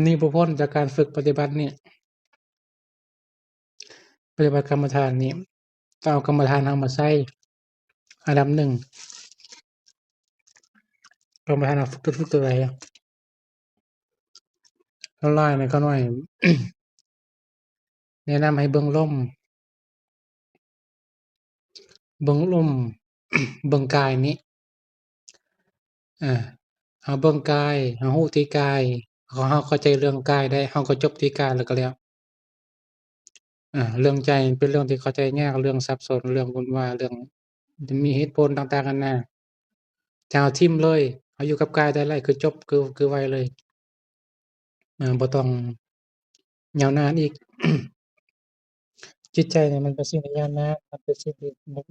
ໜີບໍ່ພົ້ນຈາກການຝຶກປະຕິບັດນີ້. ປະຕິບັດກຳມະຖານນີ້ ຕ້ອງເອົາກຳມະຖານເຮົາມາໃຊ້ອັນດັບໜຶ່ງ. ກຳມະຖານເຮົາຝຶກ ຝຶກຕົວໃດ? ສ່ວນຫຼາຍແມ່ນຂ້ານ້ອຍແນະນຳໃຫ້ເບິ່ງລົມ, ເບິ່ງລົມ, ເບິ່ງກາຍນີ້. ອາ ເຮົາເບິ່ງກາຍ, ເຮົາຮູ້ທີ່ກາຍ, ເຮົາເຂົ້າໃຈເລື່ອງກາຍໄດ້, ເຮົາກໍຈົບທີ່ກາຍແລ້ວກໍແລ້ວ. ອາ ເລື່ອງໃຈເປັນເລື່ອງທີ່ເຂົ້າໃຈຍາກ, ເລື່ອງສັບສົນ, ເລື່ອງວຸ່ນວາຍ, ເລື່ອງມີເຫດຜົນຕ່າງໆນານາ. ຖ້າເຮົາຖິ້ມເລີຍ, ເຮົາຢູ່ກັບກາຍໄດ້ເລີຍ, ຄືຈົບ, ຄື ຄືໄວເລີຍ. ອາ ບໍ່ຕ້ອງຍາວນານອີກ. ຈິດໃຈນີ້ມັນເປັນສິ່ງທີ່ຍາວນານ, ມັນເປັນສິ່ງທີ່ ມັນ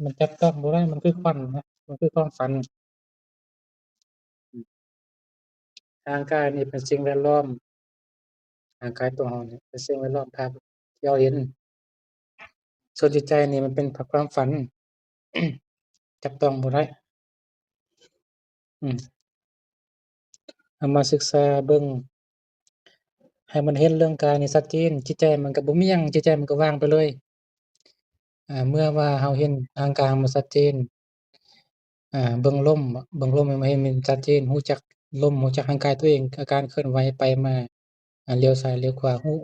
ມັນຈັບຕ້ອງບໍ່ໄດ້, ມັນຄືຄວັນນະ, ມັນຄືຄວາມຝັນ. ຮ່າງກາຍນີ້ເປັນສິ່ງແວດລ້ອມ, ຮ່າງກາຍຕົວເຮົານີ້ເປັນສິ່ງແວດລ້ອມ ພາບທີ່ເຮົາເຫັນ. ສ່ວນຈິດໃຈນີ້ມັນເປັນພາບຄວາມຝັນ, ຈັບຕ້ອງບໍ່ໄດ້. ອືມ ເຮົາມາສຶກສາເບິ່ງ ໃຫ້ມັນເຫັນເລື່ອງກາຍນີ້ຊັດເຈນ, ຈິດໃຈມັນກໍບໍ່ມີຫຍັງ, ຈິດໃຈມັນກໍວ່າງໄປເລີຍ. ອາ ເມື່ອວ່າເຮົາເຫັນຮ່າງກາຍເຮົາມັນຊັດເຈນ, ອາ ເບິ່ງລົມ, ເບິ່ງລົມໃຫ້ມັນເຫັນມັນຊັດເຈນ, ຮູ້ຈັກລົມ, ຮູ້ຈັກຮ່າງກາຍຕົວເອງ, ອາການເຄື່ອນໄຫວໄປມາ, ອາ ລ້ຽວຊ້າຍລ້ຽວຂວາ, ຮູ້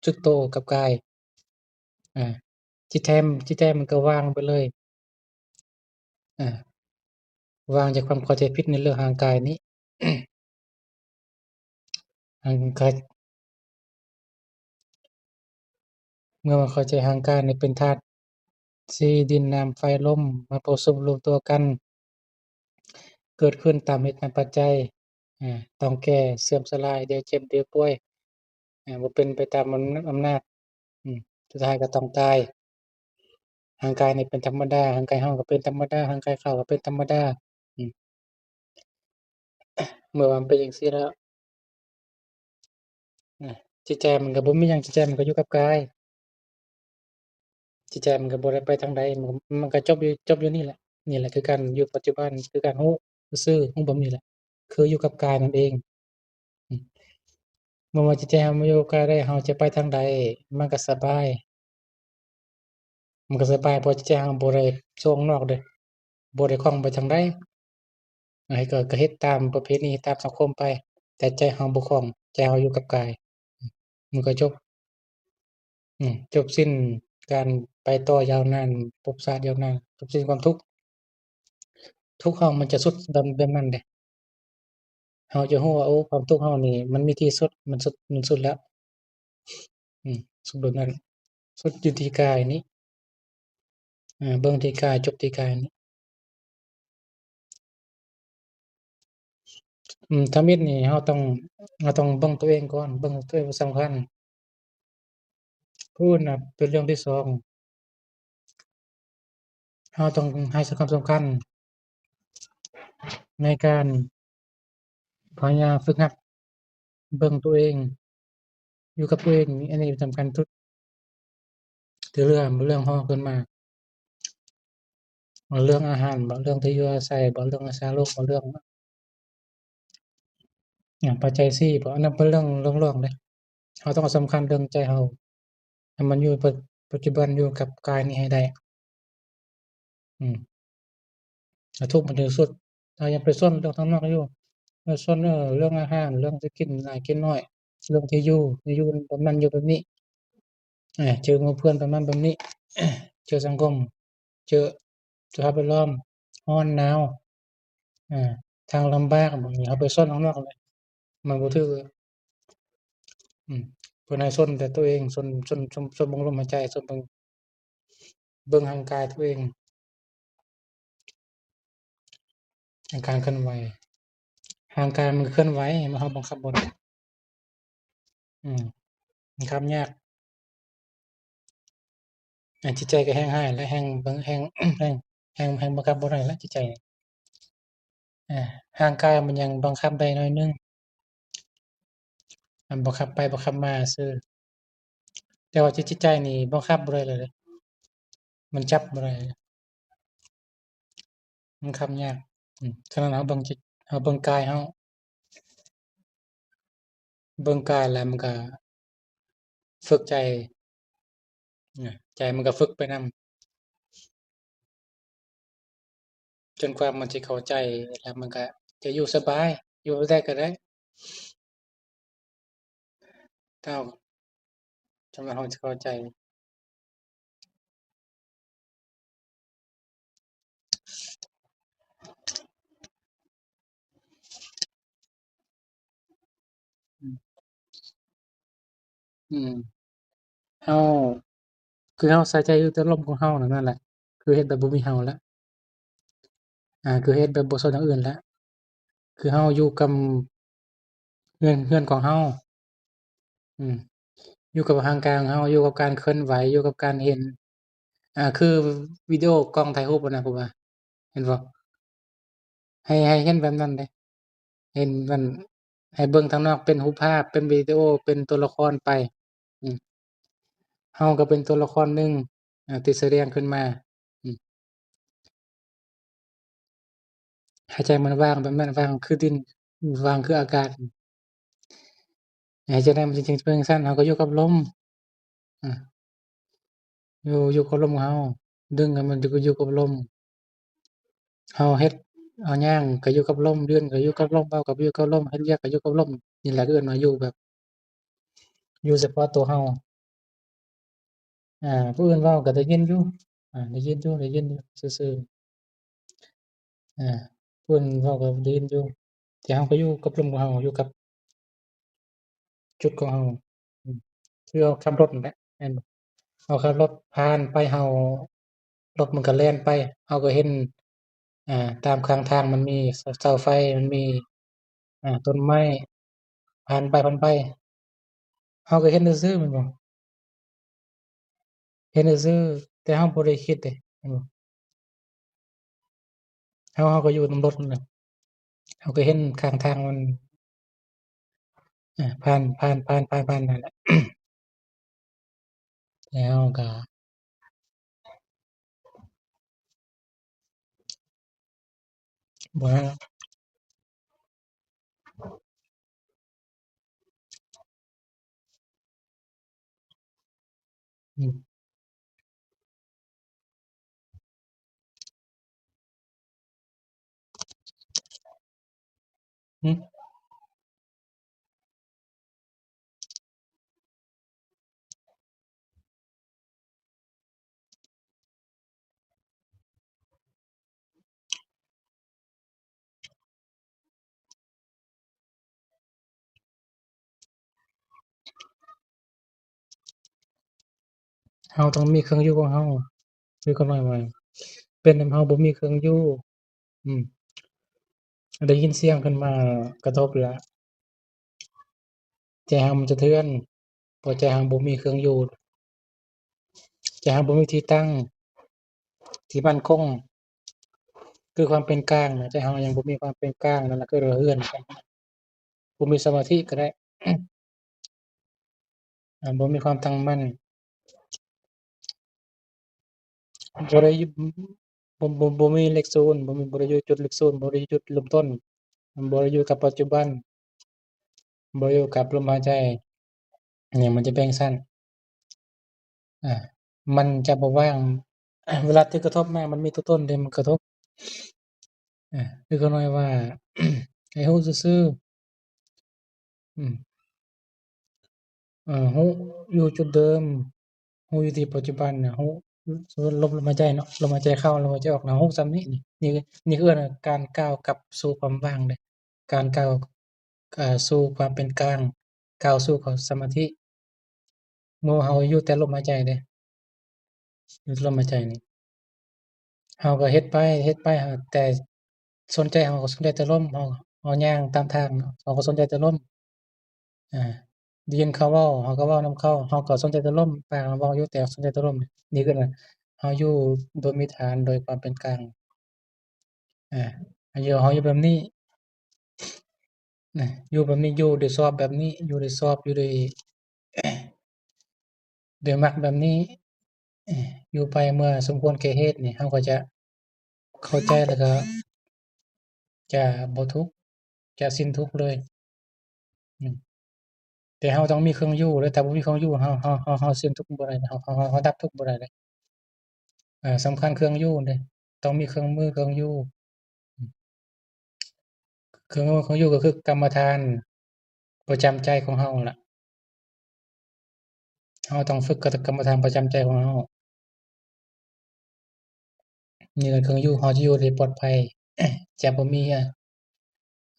ສຶກໂຕກັບກາຍ. ອາ ຈິດໃຈ ຈິດໃຈມັນກໍວ່າງໄປເລີຍ. ອາ ວ່າງຈາກຄວາມເຂົ້າໃຈຜິດໃນເລື່ອງຮ່າງກາຍນີ້. ຮ່າງກາຍ ເມື່ອວ່າເຂົ້າໃຈຮ່າງກາຍນີ້ເປັນທາດສີ່ ດິນ ນ້ຳ ໄຟ ລົມ ມາປະຊຸມລວມຕົວກັນ ເກີດຂຶ້ນຕາມເຫດຕາມປັດໄຈ, ອາ ຕ້ອງແກ່, ເສື່ອມສະຫຼາຍ, ດຽວເຈັບ, ດຽວປ່ວຍ, ອາ ບໍ່ເປັນໄປຕາມອຳ ອຳນາດ, ອາ ສຸດທ້າຍກໍຕ້ອງຕາຍ. ຮ່າງກາຍນີ້ເປັນທຳມະດາ, ຮ່າງກາຍເຮົາກໍເປັນທຳມະດາ, ຮ່າງກາຍເຂົາກໍເປັນທຳມະດາ. ອາ ເມື່ອວ່າມັນເປັນຈັ່ງຊີ້ແລ້ວ ອາ ຈິດໃຈມັນກໍບໍ່ມີຫຍັງ, ຈິດໃຈມັນກໍຢູ່ກັບກາຍ. ຈິດໃຈມັນກໍບໍ່ໄດ້ໄປທາງໃດ, ມັນ ມັນກໍຈົບຢູ່ ຈົບຢູ່ນີ້ແຫຼະ. ນີ້ແຫຼະຄືການຢູ່ປັດຈຸບັນ, ຄືການຮູ້ຊື່ໆ, ຮູ້ແບບນີ້ແຫຼະ, ຄືຢູ່ກັບກາຍນັ້ນເອງ. ອາ ເມື່ອວ່າຈິດໃຈເຮົາມາຢູ່ກັບກາຍໄດ້, ເຮົາຈະໄປທາງໃດ ມັນກໍສະບາຍ, ມັນກໍສະບາຍ, ເພາະຈິດໃຈເຮົາບໍ່ໄດ້ສົ່ງອອກເດ້, ບໍ່ໄດ້ຂ້ອງໄປທາງໃດ. ໃຫ້ກໍ ກໍເຮັດຕາມປະເພນີ, ເຮັດຕາມສັງຄົມໄປ, ແຕ່ໃຈເຮົາບໍ່ຂ້ອງ, ໃຈເຮົາຢູ່ກັບກາຍ, ມັນກໍຈົບ. ອາ ຈົບສິ້ນການໄປຕໍ່ຍາວນານ, ພົບຊາດຍາວນານ, ຈົບສິ້ນຄວາມທຸກ. ທຸກເຮົາມັນຈະສຸດແບບ ແບບນັ້ນເດ້. ເຮົາຈະຮູ້ວ່າ ໂອ້ ຄວາມທຸກເຮົານີ້ມັນມີທີ່ສຸດ, ມັນສຸດ, ມັນສຸດແລ້ວ. ອາ ສຸດແບບນັ້ນ, ສຸດຢູ່ທີ່ກາຍນີ້. ອາ ເບິ່ງທີ່ກາຍ, ຈົບທີ່ກາຍນີ້. ອາ ທຳອິດນີ້ເຮົາຕ້ອງ ເຮົາຕ້ອງເບິ່ງຕົວເອງກ່ອນ, ເບິ່ງຕົວເອງສຳຄັນ. ຜູ້ອື່ນນະເປັນເລື່ອງທີສອງ. ເຮົາຕ້ອງໃຫ້ຄວາມສຳຄັນໃນການ ພະຍາຍາມຝຶກຫັດເບິ່ງຕົວເອງ ຢູ່ກັບຕົວເອງນີ້ ອັນນີ້ສຳຄັນສຸດ. ທີ່ເຫຼືອເລື່ອງຮອງຂຶ້ນມາ ເລື່ອງອາຫານບໍ ເລື່ອງທີ່ຢູ່ອາໄສບໍ ເລື່ອງຮັກສາໂລກບໍ ເລື່ອງ ຫຍັງ ປັດໄຈສີ່ບໍ ອັນນັ້ນເປັນເລື່ອງລອງໆເດ້. ເຮົາຕ້ອງເອົາສຳຄັນເລື່ອງໃຈເຮົາ ໃຫ້ມັນຢູ່ປະ ປັດຈຸບັນ ຢູ່ກັບກາຍນີ້ໃຫ້ໄດ້. ອືມ ແລ້ວທຸກມັນເຖິງສຸດ. ເຮົາຍັງໄປສົນເລື່ອງທາງນອກຢູ່ ເອີ ສົນ ເອີ ເລື່ອງອາຫານ ເລື່ອງຊິກິນຫຼາຍກິນໜ້ອຍ ເລື່ອງທີ່ຢູ່ ທີ່ຢູ່ແບບນັ້ນຢູ່ແບບນີ້ ເອີ ເຈີໝູ່ເພື່ອນປະມານແບບນີ້ ເຈີສັງຄົມ ເຈີສະພາບແວດລ້ອມ ຮ້ອນໜາວ ເອີ ທາງລຳບາກ ບາງທີເຮົາໄປສົນທາງນອກແລ້ວ ມັນບໍ່ຖືກ. ອືມ ເພິ່ນໃຫ້ສົນແຕ່ຕົວເອງ ສົນ ສົນ ສົນ ສົນເບິ່ງລົມຫາຍໃຈ ສົນເບິ່ງ ເບິ່ງຮ່າງກາຍຕົວເອງ ການເຄື່ອນໄຫວ ຮ່າງກາຍມັນເຄື່ອນໄຫວ ເຮົາບັງຄັບບໍ່ໄດ້. ອືມ ບັງຄັບຍາກ. ອາ ຈິດໃຈກໍແຮ່ງຮ້າຍແຫຼະ ແຮ່ງ ແຮ່ງ ແຮ່ງ ແຮ່ງ ແຮ່ງບັງຄັບບໍ່ໄດ້ແຫຼະຈິດໃຈ. ອາ ຮ່າງກາຍມັນຍັງບັງຄັບໄດ້ໜ້ອຍໜຶ່ງ ມັນບັງຄັບໄປບັງຄັບມາຊື່ ແຕ່ວ່າຈິດ ຈິດໃຈນີ້ບັງຄັບບໍ່ໄດ້ເລີຍເດ້ ມັນຈັບບໍ່ໄດ້ ບັງຄັບຍາກ. ອືມ ສະນັ້ນເຮົາເບິ່ງຈິດ ເຮົາເບິ່ງກາຍເຮົາ ເບິ່ງກາຍແລ້ວມັນກະຝຶກໃຈ ໃຈມັນກະຝຶກໄປນຳ ຈົນກວ່າມັນຊິເຂົ້າໃຈ ແລ້ວມັນກະຈະຢູ່ສະບາຍ ຢູ່ແບບໃດກະໄດ້ ເທົ່າ ຈະມາເຮົາຈະເຂົ້າໃຈ. ອືມ ອືມ ເຮົາ ຄືເຮົາໃສ່ໃຈຢູ່ແຕ່ລົມຂອງເຮົານັ້ນແຫຼະ ຄືເຮັດແບບບໍ່ມີເຮົາລະ ອາ ຄືເຮັດແບບບໍ່ສົນຢ່າງອື່ນລະ ຄືເຮົາຢູ່ກັບເຮືອນ ເຮືອນຂອງເຮົາ ອືມ ຢູ່ກັບຮ່າງກາຍຂອງເຮົາ ຢູ່ກັບການເຄື່ອນໄຫວ ຢູ່ກັບການເຫັນ ອາ ຄືວິດີໂອກ້ອງຖ່າຍຮູບຫັ້ນນະ ຜູ້ວ່າ ເຫັນບໍ່? ໃຫ້ ໃຫ້ເຫັນແບບນັ້ນເດ້ ເຫັນມັນ ໃຫ້ເບິ່ງທາງນອກເປັນຮູບພາບ ເປັນວິດີໂອ ເປັນຕົວລະຄອນໄປ ອືມ ເຮົາກໍເປັນຕົວລະຄອນໜຶ່ງ ອາ ທີ່ສະແດງຂຶ້ນມາ ອືມ ໃຫ້ໃຈມັນວ່າງແບບນັ້ນ ວ່າງຄືດິນ ວ່າງຄືອາກາດ ໃຫ້ໃຈໃດມັນຈິງເປັນຈັ່ງຊັ້ນ ເຮົາກໍຢູ່ກັບລົມ ອາ ຢູ່ ຢູ່ກັບລົມເຮົາ ດຶງໃຫ້ມັນຢູ່ ຢູ່ກັບລົມ ເຮົາເຮັດ ເຮົາຍ່າງກໍຢູ່ກັບລົມ ຢືນກໍຢູ່ກັບລົມ ເວົ້າກໍຢູ່ກັບລົມ ເຮັດວຽກກໍຢູ່ກັບລົມ ນີ້ແຫຼະເອີ້ນວ່າຢູ່ແບບ ຢູ່ສະເພາະຕົວເຮົາ ອາ ຜູ້ອື່ນເວົ້າກໍໄດ້ຍິນຢູ່ ອາ ໄດ້ຍິນຢູ່ ໄດ້ຍິນຢູ່ຊື່ໆ ອາ ຜູ້ອື່ນເວົ້າກໍໄດ້ຍິນຢູ່ ແຕ່ເຮົາກໍຢູ່ກັບລົມຂອງເຮົາ ຢູ່ກັບຈຸດຂອງເຮົາ ອືມ ຄືເຮົາຂັບລົດນັ້ນແຫຼະ ແມ່ນບໍ່? ເຮົາຂັບລົດຜ່ານໄປ ເຮົາ ລົດມັນກໍແລ່ນໄປ ເຮົາກໍເຫັນ ອາ ຕາມຂ້າງທາງມັນມີເສົາ ເສົາໄຟ ມັນມີ ອາ ຕົ້ນໄມ້ ຜ່ານໄປ ຜ່ານໄປ ເຮົາກໍເຫັນຊື່ໆ ແມ່ນບໍ່? ເຫັນຊື່ໆ ແຕ່ເຮົາບໍ່ໄດ້ຄິດເດ້ ແມ່ນບໍ່? ເຮົາ ເຮົາກໍຢູ່ນຳລົດນັ້ນແຫຼະ ເຮົາກໍເຫັນຂ້າງທາງມັນ ອາ ຜ່ານ ຜ່ານ ຜ່ານ ຜ່ານ ຜ່ານນັ້ນແຫຼະ ແລ້ວເຮົາກໍ ບໍ່ ອືມ ຫືມ ເຮົາຕ້ອງມີເຄື່ອງຢູ່ຂອງເຮົາ ຄືຄວາມໝາຍວ່າ ເປັນນຳເຮົາບໍ່ມີເຄື່ອງຢູ່ ອືມ ໄດ້ຍິນສຽງຂຶ້ນມາກະທົບລະ ໃຈເຮົາມັນສະເທືອນ ເພາະໃຈເຮົາບໍ່ມີເຄື່ອງຢູ່ ໃຈເຮົາບໍ່ມີທີ່ຕັ້ງທີ່ໝັ້ນຄົງ ຄືຄວາມເປັນກາງນະ ໃຈເຮົາຍັງບໍ່ມີຄວາມເປັນກາງ ນັ້ນລະເອີ້ນວ່າເຮືອນ. ບໍ່ມີສະມາທິກໍໄດ້ ອາ ບໍ່ມີຄວາມຕັ້ງໝັ້ນ ບໍ່ໄດ້ ບໍ່ ບໍ່ ບໍ່ມີເລກສູນ ບໍ່ມີ ບໍ່ໄດ້ຢູ່ຈຸດເລກສູນ ບໍ່ໄດ້ຢູ່ຈຸດເລີ່ມຕົ້ນ ບໍ່ໄດ້ຢູ່ກັບປັດຈຸບັນ ບໍ່ໄດ້ຢູ່ກັບລົມຫາຍໃຈ ນີ້ມັນຈະເປັນຈັ່ງຊັ້ນ ອາ ມັນຈະບໍ່ວ່າງ ເວລາທີ່ກະທົບມາ ມັນມີຕົວຕົນເດ້ ມັນກະທົບ ອາ ຄືຂ້ານ້ອຍວ່າ ໃຫ້ຮູ້ຊື່ໆ ອືມ ເອີ ຮູ້ຢູ່ຈຸດເດີມ ຮູ້ຢູ່ທີ່ປັດຈຸບັນນະ ຮູ້ລົມ ລົມຫາຍໃຈເນາະ ລົມຫາຍໃຈເຂົ້າ ລົມຫາຍໃຈອອກນະ ຮູ້ສ່ຳນີ້ ນີ້ ນີ້ຄືການກ້າວກັບສູ່ຄວາມວ່າງເດ້ ການກ້າວ ເອີ ສູ່ຄວາມເປັນກາງ ກ້າວສູ່ຄວາມສະມາທິ ເມື່ອເຮົາຢູ່ແຕ່ລົມຫາຍໃຈເດ້ ຢູ່ແຕ່ລົມຫາຍໃຈນີ້ ເຮົາກໍເຮັດໄປ ເຮັດໄປ ແຕ່ສົນໃຈ ເຮົາກໍສົນໃຈແຕ່ລົມ ເຮົາ ເຮົາຍ່າງຕາມທາງເນາະ ເຮົາກໍສົນໃຈແຕ່ລົມ ອາ ໄດ້ຍິນເຂົາເວົ້າ ເຮົາກໍເວົ້ານຳເຂົາ ເຮົາກໍສົນໃຈແຕ່ລົມ ປາກເຮົາເວົ້າຢູ່ ແຕ່ສົນໃຈແຕ່ລົມ ນີ້ຄືເຮົາຢູ່ໂດຍມີຖານ ໂດຍຄວາມເປັນກາງ ອາ ເຮົາຢູ່ແບບນີ້ ນະ ຢູ່ແບບນີ້ ຢູ່ໂດຍຊອບແບບນີ້ ຢູ່ໂດຍຊອບ ຢູ່ໂດຍ ໂດຍມັກແບບນີ້ ເອີ ຢູ່ໄປເມື່ອສົມຄວນແກ່ເຫດນີ້ ເຮົາກໍຈະເຂົ້າໃຈ ແລ້ວກໍຈະບໍ່ທຸກ ຈະສິ້ນທຸກເລີຍ ອືມ ແຕ່ເຮົາຕ້ອງມີເຄື່ອງຢູ່ເດ້ ຖ້າບໍ່ມີເຄື່ອງຢູ່ ເຮົາ ເຮົາ ເຮົາ ເຮົາສິ້ນທຸກບໍ່ໄດ້ ເຮົາ ເຮົາ ເຮົາ ເຮົາດັບທຸກບໍ່ໄດ້ເດ້ ເອີ ສຳຄັນເຄື່ອງຢູ່ເດ້ ຕ້ອງມີເຄື່ອງມືເຄື່ອງຢູ່ ເຄື່ອງ ເຄື່ອງຢູ່ກໍຄືກຳມະຖານປະຈຳໃຈຂອງເຮົາລະ ເຮົາຕ້ອງຝຶກກັບກຳມະຖານປະຈຳໃຈຂອງເຮົາ ນີ້ແຫຼະເຄື່ອງຢູ່ ເຮົາຈະຢູ່ໄດ້ປອດໄພ ຈະບໍ່ມີ ອາ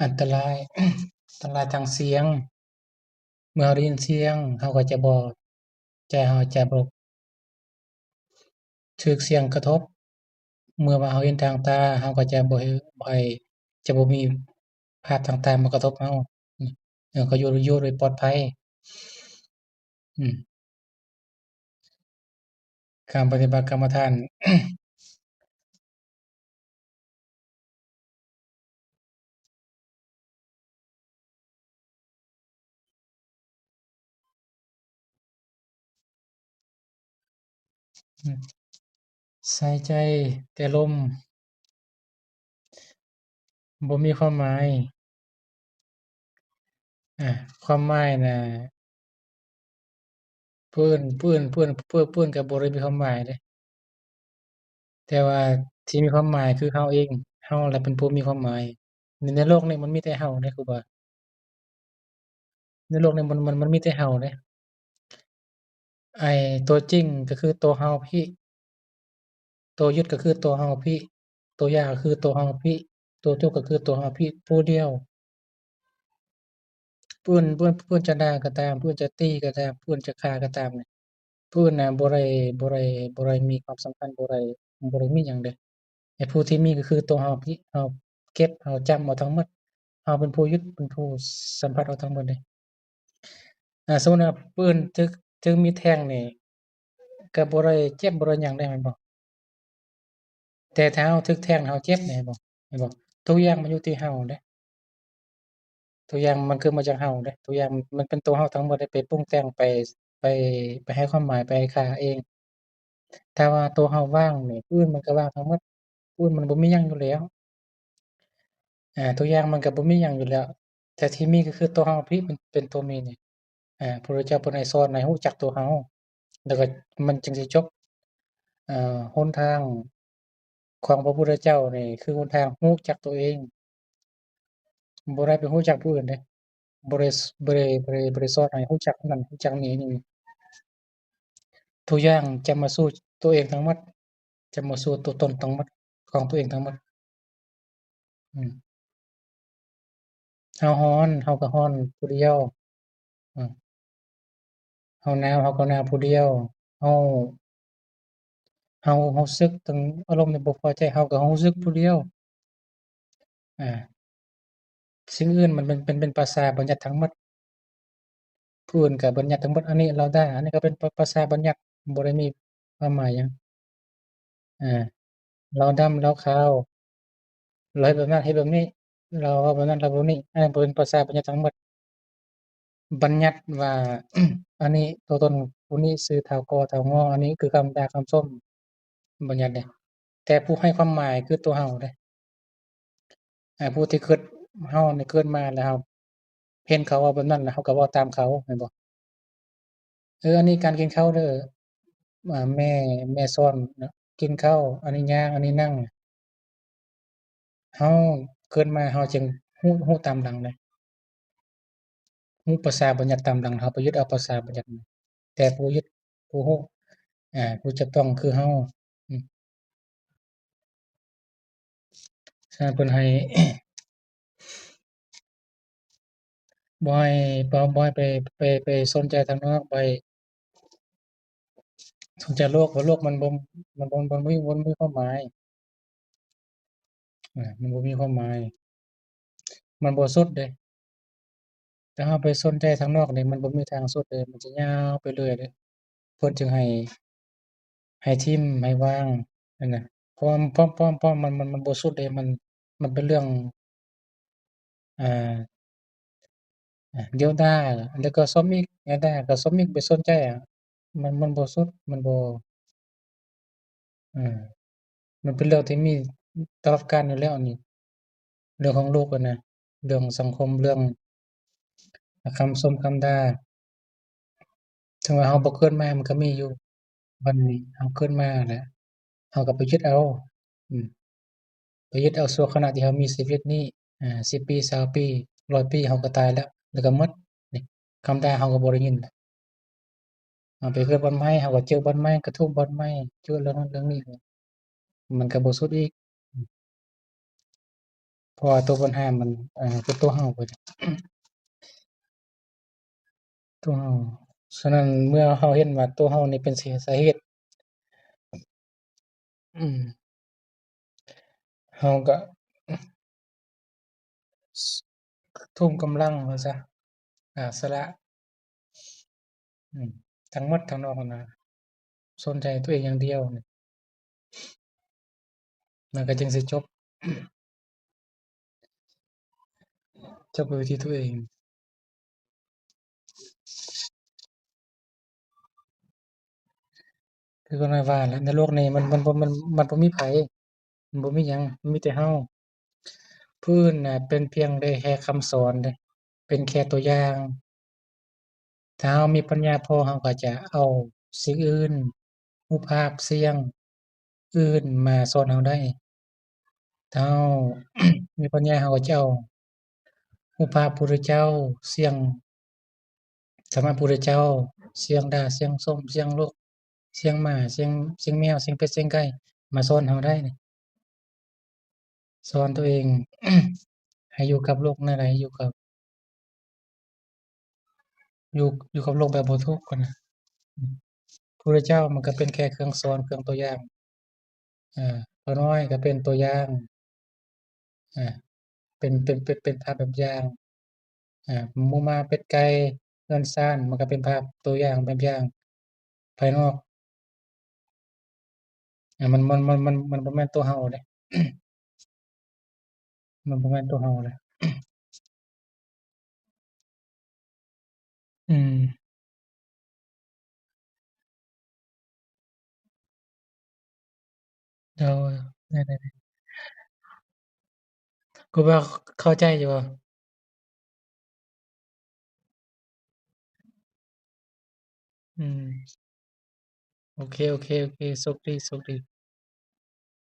ອັນຕະລາຍ ອັນຕະລາຍທາງສຽງ ເມື່ອເຮົາໄດ້ຍິນສຽງ ເຮົາກໍຈະບໍ່ ໃຈເຮົາຈະບໍ່ຖືກສຽງກະທົບ ເມື່ອວ່າເຮົາເຫັນທາງຕາ ເຮົາກໍຈະບໍ່ ບໍ່ໃຫ້ ຈະບໍ່ມີພາບທາງຕາມາກະທົບເຮົາ ເຮົາກໍຢູ່ ຢູ່ໂດຍປອດໄພ ອືມ ການປະຕິບັດກຳມະຖານ ໃສ່ໃຈແຕ່ລົມ ບໍ່ມີຄວາມໝາຍ ອາ ຄວາມໝາຍນະ ເພິ່ນ ເພິ່ນ ເພິ່ນ ເພິ່ນ ເພິ່ນກໍບໍ່ໄດ້ມີຄວາມໝາຍເດ້ ແຕ່ວ່າທີ່ມີຄວາມໝາຍຄືເຮົາເອງ ເຮົາແຫຼະເປັນຜູ້ມີຄວາມໝາຍ ໃນ ໃນໂລກນີ້ມັນມີແຕ່ເຮົາເດ້ ຄືວ່າ ໃນໂລກນີ້ມັນ ມັນ ມັນມີແຕ່ເຮົາເດ້ ໄອ້ຕົວຈິງກໍຄືຕົວເຮົາພີ້ ຕົວຍຶດກໍຄືຕົວເຮົາພີ້ ຕົວຢາກກໍຄືຕົວເຮົາພີ້ ຕົວທຸກກໍຄືຕົວເຮົາພີ້ຜູ້ດຽວ ຜູ້ອື່ນ ຜູ້ອື່ນ ຜູ້ອື່ນຈະດ່າກໍຕາມ ຜູ້ອື່ນຈະຕີກໍຕາມ ຜູ້ອື່ນຈະຂ້າກໍຕາມ ຜູ້ອື່ນນະບໍ່ໄດ້ ບໍ່ໄດ້ ບໍ່ໄດ້ມີຄວາມສຳຄັນ ບໍ່ໄດ້ ບໍ່ໄດ້ມີຫຍັງເດ້ ແຕ່ຜູ້ທີ່ມີກໍຄືຕົວເຮົາພີ້ ເຮົາເກັບ ເຮົາຈຳເອົາທັງໝົດ ເຮົາເປັນຜູ້ຍຶດ ເປັນຜູ້ສຳຜັດເອົາທັງໝົດເດ້ ອາ ສົມມຸດວ່າ ປືນຖືກ ຖືກມີດແທງນີ້ ກໍບໍ່ໄດ້ເຈັບ ບໍ່ໄດ້ຫຍັງເດ້ ແມ່ນບໍ່? ແຕ່ຖ້າເຮົາຖືກແທງ ເຮົາເຈັບ ແມ່ນບໍ່? ແມ່ນບໍ່? ທຸກຢ່າງມັນຢູ່ທີ່ເຮົາເດ້ ທຸກຢ່າງມັນເກີດມາຈາກເຮົາເດ້ ທຸກຢ່າງມັນເປັນຕົວເຮົາທັງໝົດເດ້ ໄປປຸງແຕ່ງ ໄປ ໄປ ໄປໃຫ້ຄວາມໝາຍ ໄປຂ້າເອງ. ຖ້າວ່າຕົວເຮົາວ່າງນີ້ ຜູ້ອື່ນມັນກໍວ່າງທັງໝົດ ຜູ້ອື່ນມັນບໍ່ມີຫຍັງຢູ່ແລ້ວ ອາ ທຸກຢ່າງມັນກໍບໍ່ມີຫຍັງຢູ່ແລ້ວ ແຕ່ທີ່ມີກໍຄືຕົວເຮົາພີ້ເປັນ ເປັນຕົວມີນີ້ ອາ ພະພຸດທະເຈົ້າເພິ່ນໃຫ້ສອນໃຫ້ຮູ້ຈັກຕົວເຮົາ ແລ້ວກໍມັນຈຶ່ງຊິຈົບ ເອີ ຫົນທາງຂອງພະພຸດທະເຈົ້ານີ້ ຄືຫົນທາງຮູ້ຈັກຕົວເອງ ບໍ່ໄດ້ໄປຮູ້ຈັກຜູ້ອື່ນເດ້ ບໍ່ໄດ້ ບໍ່ໄດ້ ບໍ່ໄດ້ ບໍ່ໄດ້ສອນໃຫ້ຮູ້ຈັກນັ້ນຮູ້ຈັກນີ້ ທຸກຢ່າງຈະມາສູ່ຕົວເອງທັງໝົດ ຈະມາສູ່ຕົວຕົນທັງໝົດ ຂອງຕົວເອງທັງໝົດ ອືມ ເຮົາຮ້ອນ ເຮົາກໍຮ້ອນຜູ້ດຽວ ອືມ ເຮົາໜາວ ເຮົາກໍໜາວຜູ້ດຽວ ເຮົາ ເຮົາຮູ້ສຶກເຖິງອາລົມທີ່ບໍ່ພໍໃຈ ເຮົາກໍຮູ້ສຶກຜູ້ດຽວ ອາ ສິ່ງອື່ນມັນເປັນ ເປັນ ເປັນພາສາບັນຍັດທັງໝົດ ຜູ້ອື່ນກໍບັນຍັດທັງໝົດ ອັນນີ້ລາວດ່າ ອັນນີ້ກໍເປັນພາ ພາສາບັນຍັດ ບໍ່ໄດ້ມີຄວາມໝາຍຫຍັງ ອາ ລາວດຳ ລາວຂາວ ລາວເຮັດແບບນັ້ນ ເຮັດແບບນີ້ ລາວເວົ້າແບບນັ້ນ ລາວເວົ້າແບບນີ້ ອັນນັ້ນເປັນພາສາບັນຍັດທັງໝົດ ບັນຍັດວ່າ ອັນນີ້ຕົວຕົນຜູ້ນີ້ຊື່ທ້າວກໍ ທ້າວງໍ ອັນນີ້ຄືຄຳດ່າຄຳຊົມ ບັນຍັດເດ້ ແຕ່ຜູ້ໃຫ້ຄວາມໝາຍຄືຕົວເຮົາເດ້. ອາ ຜູ້ທີ່ເກີດ ເຮົານີ້ເກີດມາແລ້ວເຮົາເຫັນເຂົາເວົ້າແບບນັ້ນ ແລ້ວເຮົາກໍເວົ້າຕາມເຂົາ ແມ່ນບໍ່? ເອີ ອັນນີ້ການກິນເຂົ້າເດີ ອາ ແມ່ ແມ່ສອນເນາະ ກິນເຂົ້າ ອັນນີ້ຍ່າງ ອັນນີ້ນັ່ງ. ເຮົາເກີດມາເຮົາຈຶ່ງຮູ້ ຮູ້ຕາມຫຼັງເດ້ ຮູ້ພາສາບັນຍັດຕາມຫຼັງ ເຮົາໄປຍຶດເອົາພາສາບັນຍັດ ແຕ່ຜູ້ຍຶດ ຜູ້ຮູ້ ອາ ຜູ້ຈັບຕ້ອງຄືເຮົາ. ອາ ສະນັ້ນເພິ່ນໃຫ້ ບໍ່ໃຫ້ ບໍ່ ບໍ່ໃຫ້ໄປ ໄປ ໄປສົນໃຈທາງນອກ ບໍ່ໃຫ້ສົນໃຈໂລກ ເພາະໂລກມັນບໍ່ ມັນບໍ່ ມັນບໍ່ມີ ມັນບໍ່ມີຄວາມໝາຍ ອາ ມັນບໍ່ມີຄວາມໝາຍ ມັນບໍ່ສຸດເດ້. ຖ້າເຮົາໄປສົນໃຈທາງນອກນີ້ ມັນບໍ່ມີທາງສຸດເດ້ ມັນຈະຍາວໄປເລື້ອຍເດ້. ເພິ່ນຈຶ່ງໃຫ້ ໃຫ້ຖິ້ມ ໃຫ້ວາງ ຫັ້ນນະ ເພາະວ່າ ເພາະ ເພາະ ເພາະມັນ ມັນ ມັນບໍ່ສຸດເດ້ ມັນ ມັນເປັນເລື່ອງ ອ່າ ດຽວດາ ແລ້ວກໍສົມອີກ ດຽວດາກໍສົມອີກ ໄປສົນໃຈ ອະ ມັນ ມັນບໍ່ສຸດ ມັນບໍ່ ເອີ ມັນເປັນເລື່ອງທີ່ມີຕະຫຼອດການຢູ່ແລ້ວນີ້ ເລື່ອງຂອງໂລກຫັ້ນນະ ເລື່ອງສັງຄົມ ເລື່ອງຄຳຊົມຄຳດ່າ. ເຖິງວ່າເຮົາບໍ່ເກີດມາ ມັນກໍມີຢູ່ ບັດນີ້ເຮົາເກີດມາແລ້ວ ເຮົາກໍໄປຍຶດເອົາ ອືມ ໄປຍຶດເອົາຊົ່ວຂະນະທີ່ເຮົາມີຊີວິດນີ້ ອາ ສິບປີ ຊາວປີ ຮ້ອຍປີ ເຮົາກໍຕາຍແລ້ວ ແລ້ວກໍໝົດ ນີ້ ຄຳດ່າເຮົາກໍບໍ່ໄດ້ຍິນແລ້ວ. ເຮົາໄປເກີດບ່ອນໃໝ່ ເຮົາກໍເຈີບ່ອນໃໝ່ ກະທົບບ່ອນໃໝ່ ເຈີເລື່ອງນັ້ນເລື່ອງນີ້ ມັນກໍບໍ່ສຸດອີກ ເພາະວ່າຕົວບັນຫາມັນ ເອີ ຄືຕົວເຮົາ ຕົວເຮົາ. ສະນັ້ນເມື່ອເຮົາເຫັນວ່າຕົວເຮົານີ້ເປັນສາເຫດ ອືມ ເຮົາກະທຸ່ມກຳລັງວ່າຊະ ອາ ສະຫຼະ ອືມ ທັງໝົດທັງນອກຫັ້ນນະ ສົນໃຈຕົວເອງຢ່າງດຽວນີ້ ມັນກໍຈຶ່ງຊິຈົບ ຈັບໄປທີ່ຕົວເອງ ຄືຂ້ານ້ອຍວ່າແຫຼະ ໃນໂລກນີ້ມັນ ມັນບໍ່ ມັນ ມັນບໍ່ມີໃຜ ມັນບໍ່ມີຫຍັງ ມັນມີແຕ່ເຮົາ. ຜູ້ອື່ນນະເປັນພຽງໄດ້ແຄ່ຄຳສອນເດ້ ເປັນແຄ່ຕົວຢ່າງ. ຖ້າເຮົາມີປັນຍາພໍ ເຮົາກໍຈະເອົາສິ່ງອື່ນ ຮູບພາບ ສຽງອື່ນມາສອນເຮົາໄດ້. ຖ້າເຮົາມີປັນຍາ ເຮົາກໍຈະເອົາຮູບພາບພຸດທະເຈົ້າ ສຽງທຳມະພຸດທະເຈົ້າ ສຽງດ່າ ສຽງຊົມ ສຽງໂລກ ສຽງໝາ ສຽງ ສຽງແມວ ສຽງເປັດ ສຽງໄກ່ ມາສອນເຮົາໄດ້ນີ້. ສອນຕົວເອງໃຫ້ຢູ່ກັບໂລກແນວໃດ ຢູ່ກັບ ຢູ່ ຢູ່ກັບໂລກແບບບໍ່ທຸກຫັ້ນນະ. ພຸດທະເຈົ້າມັນກໍເປັນແຄ່ເຄື່ອງສອນ ເຄື່ອງຕົວຢ່າງ ອາ ພໍ່ນ້ອຍກໍເປັນຕົວຢ່າງ ອາ ເປັນ ເປັນ ເປັນ ເປັນພາບແບບຢ່າງ ອາ ໝູໝາເປັດໄກ່ ເຮືອນຊານ ມັນກໍເປັນພາບຕົວຢ່າງແບບຢ່າງພາຍນອກ. ອາ ມັນ ມັນ ມັນ ມັນ ມັນບໍ່ແມ່ນຕົວເຮົາເດ້ ມັນບໍ່ແມ່ນຕົວເຮົາເດ້. ອືມ ໂດຍ ໄດ້ໆ ກູວ່າເຂົ້າໃຈຢູ່ບໍ່? ອືມ ໂອເຄ ໂອເຄ ໂອເຄ ໂຊກດີ ໂຊກດີ.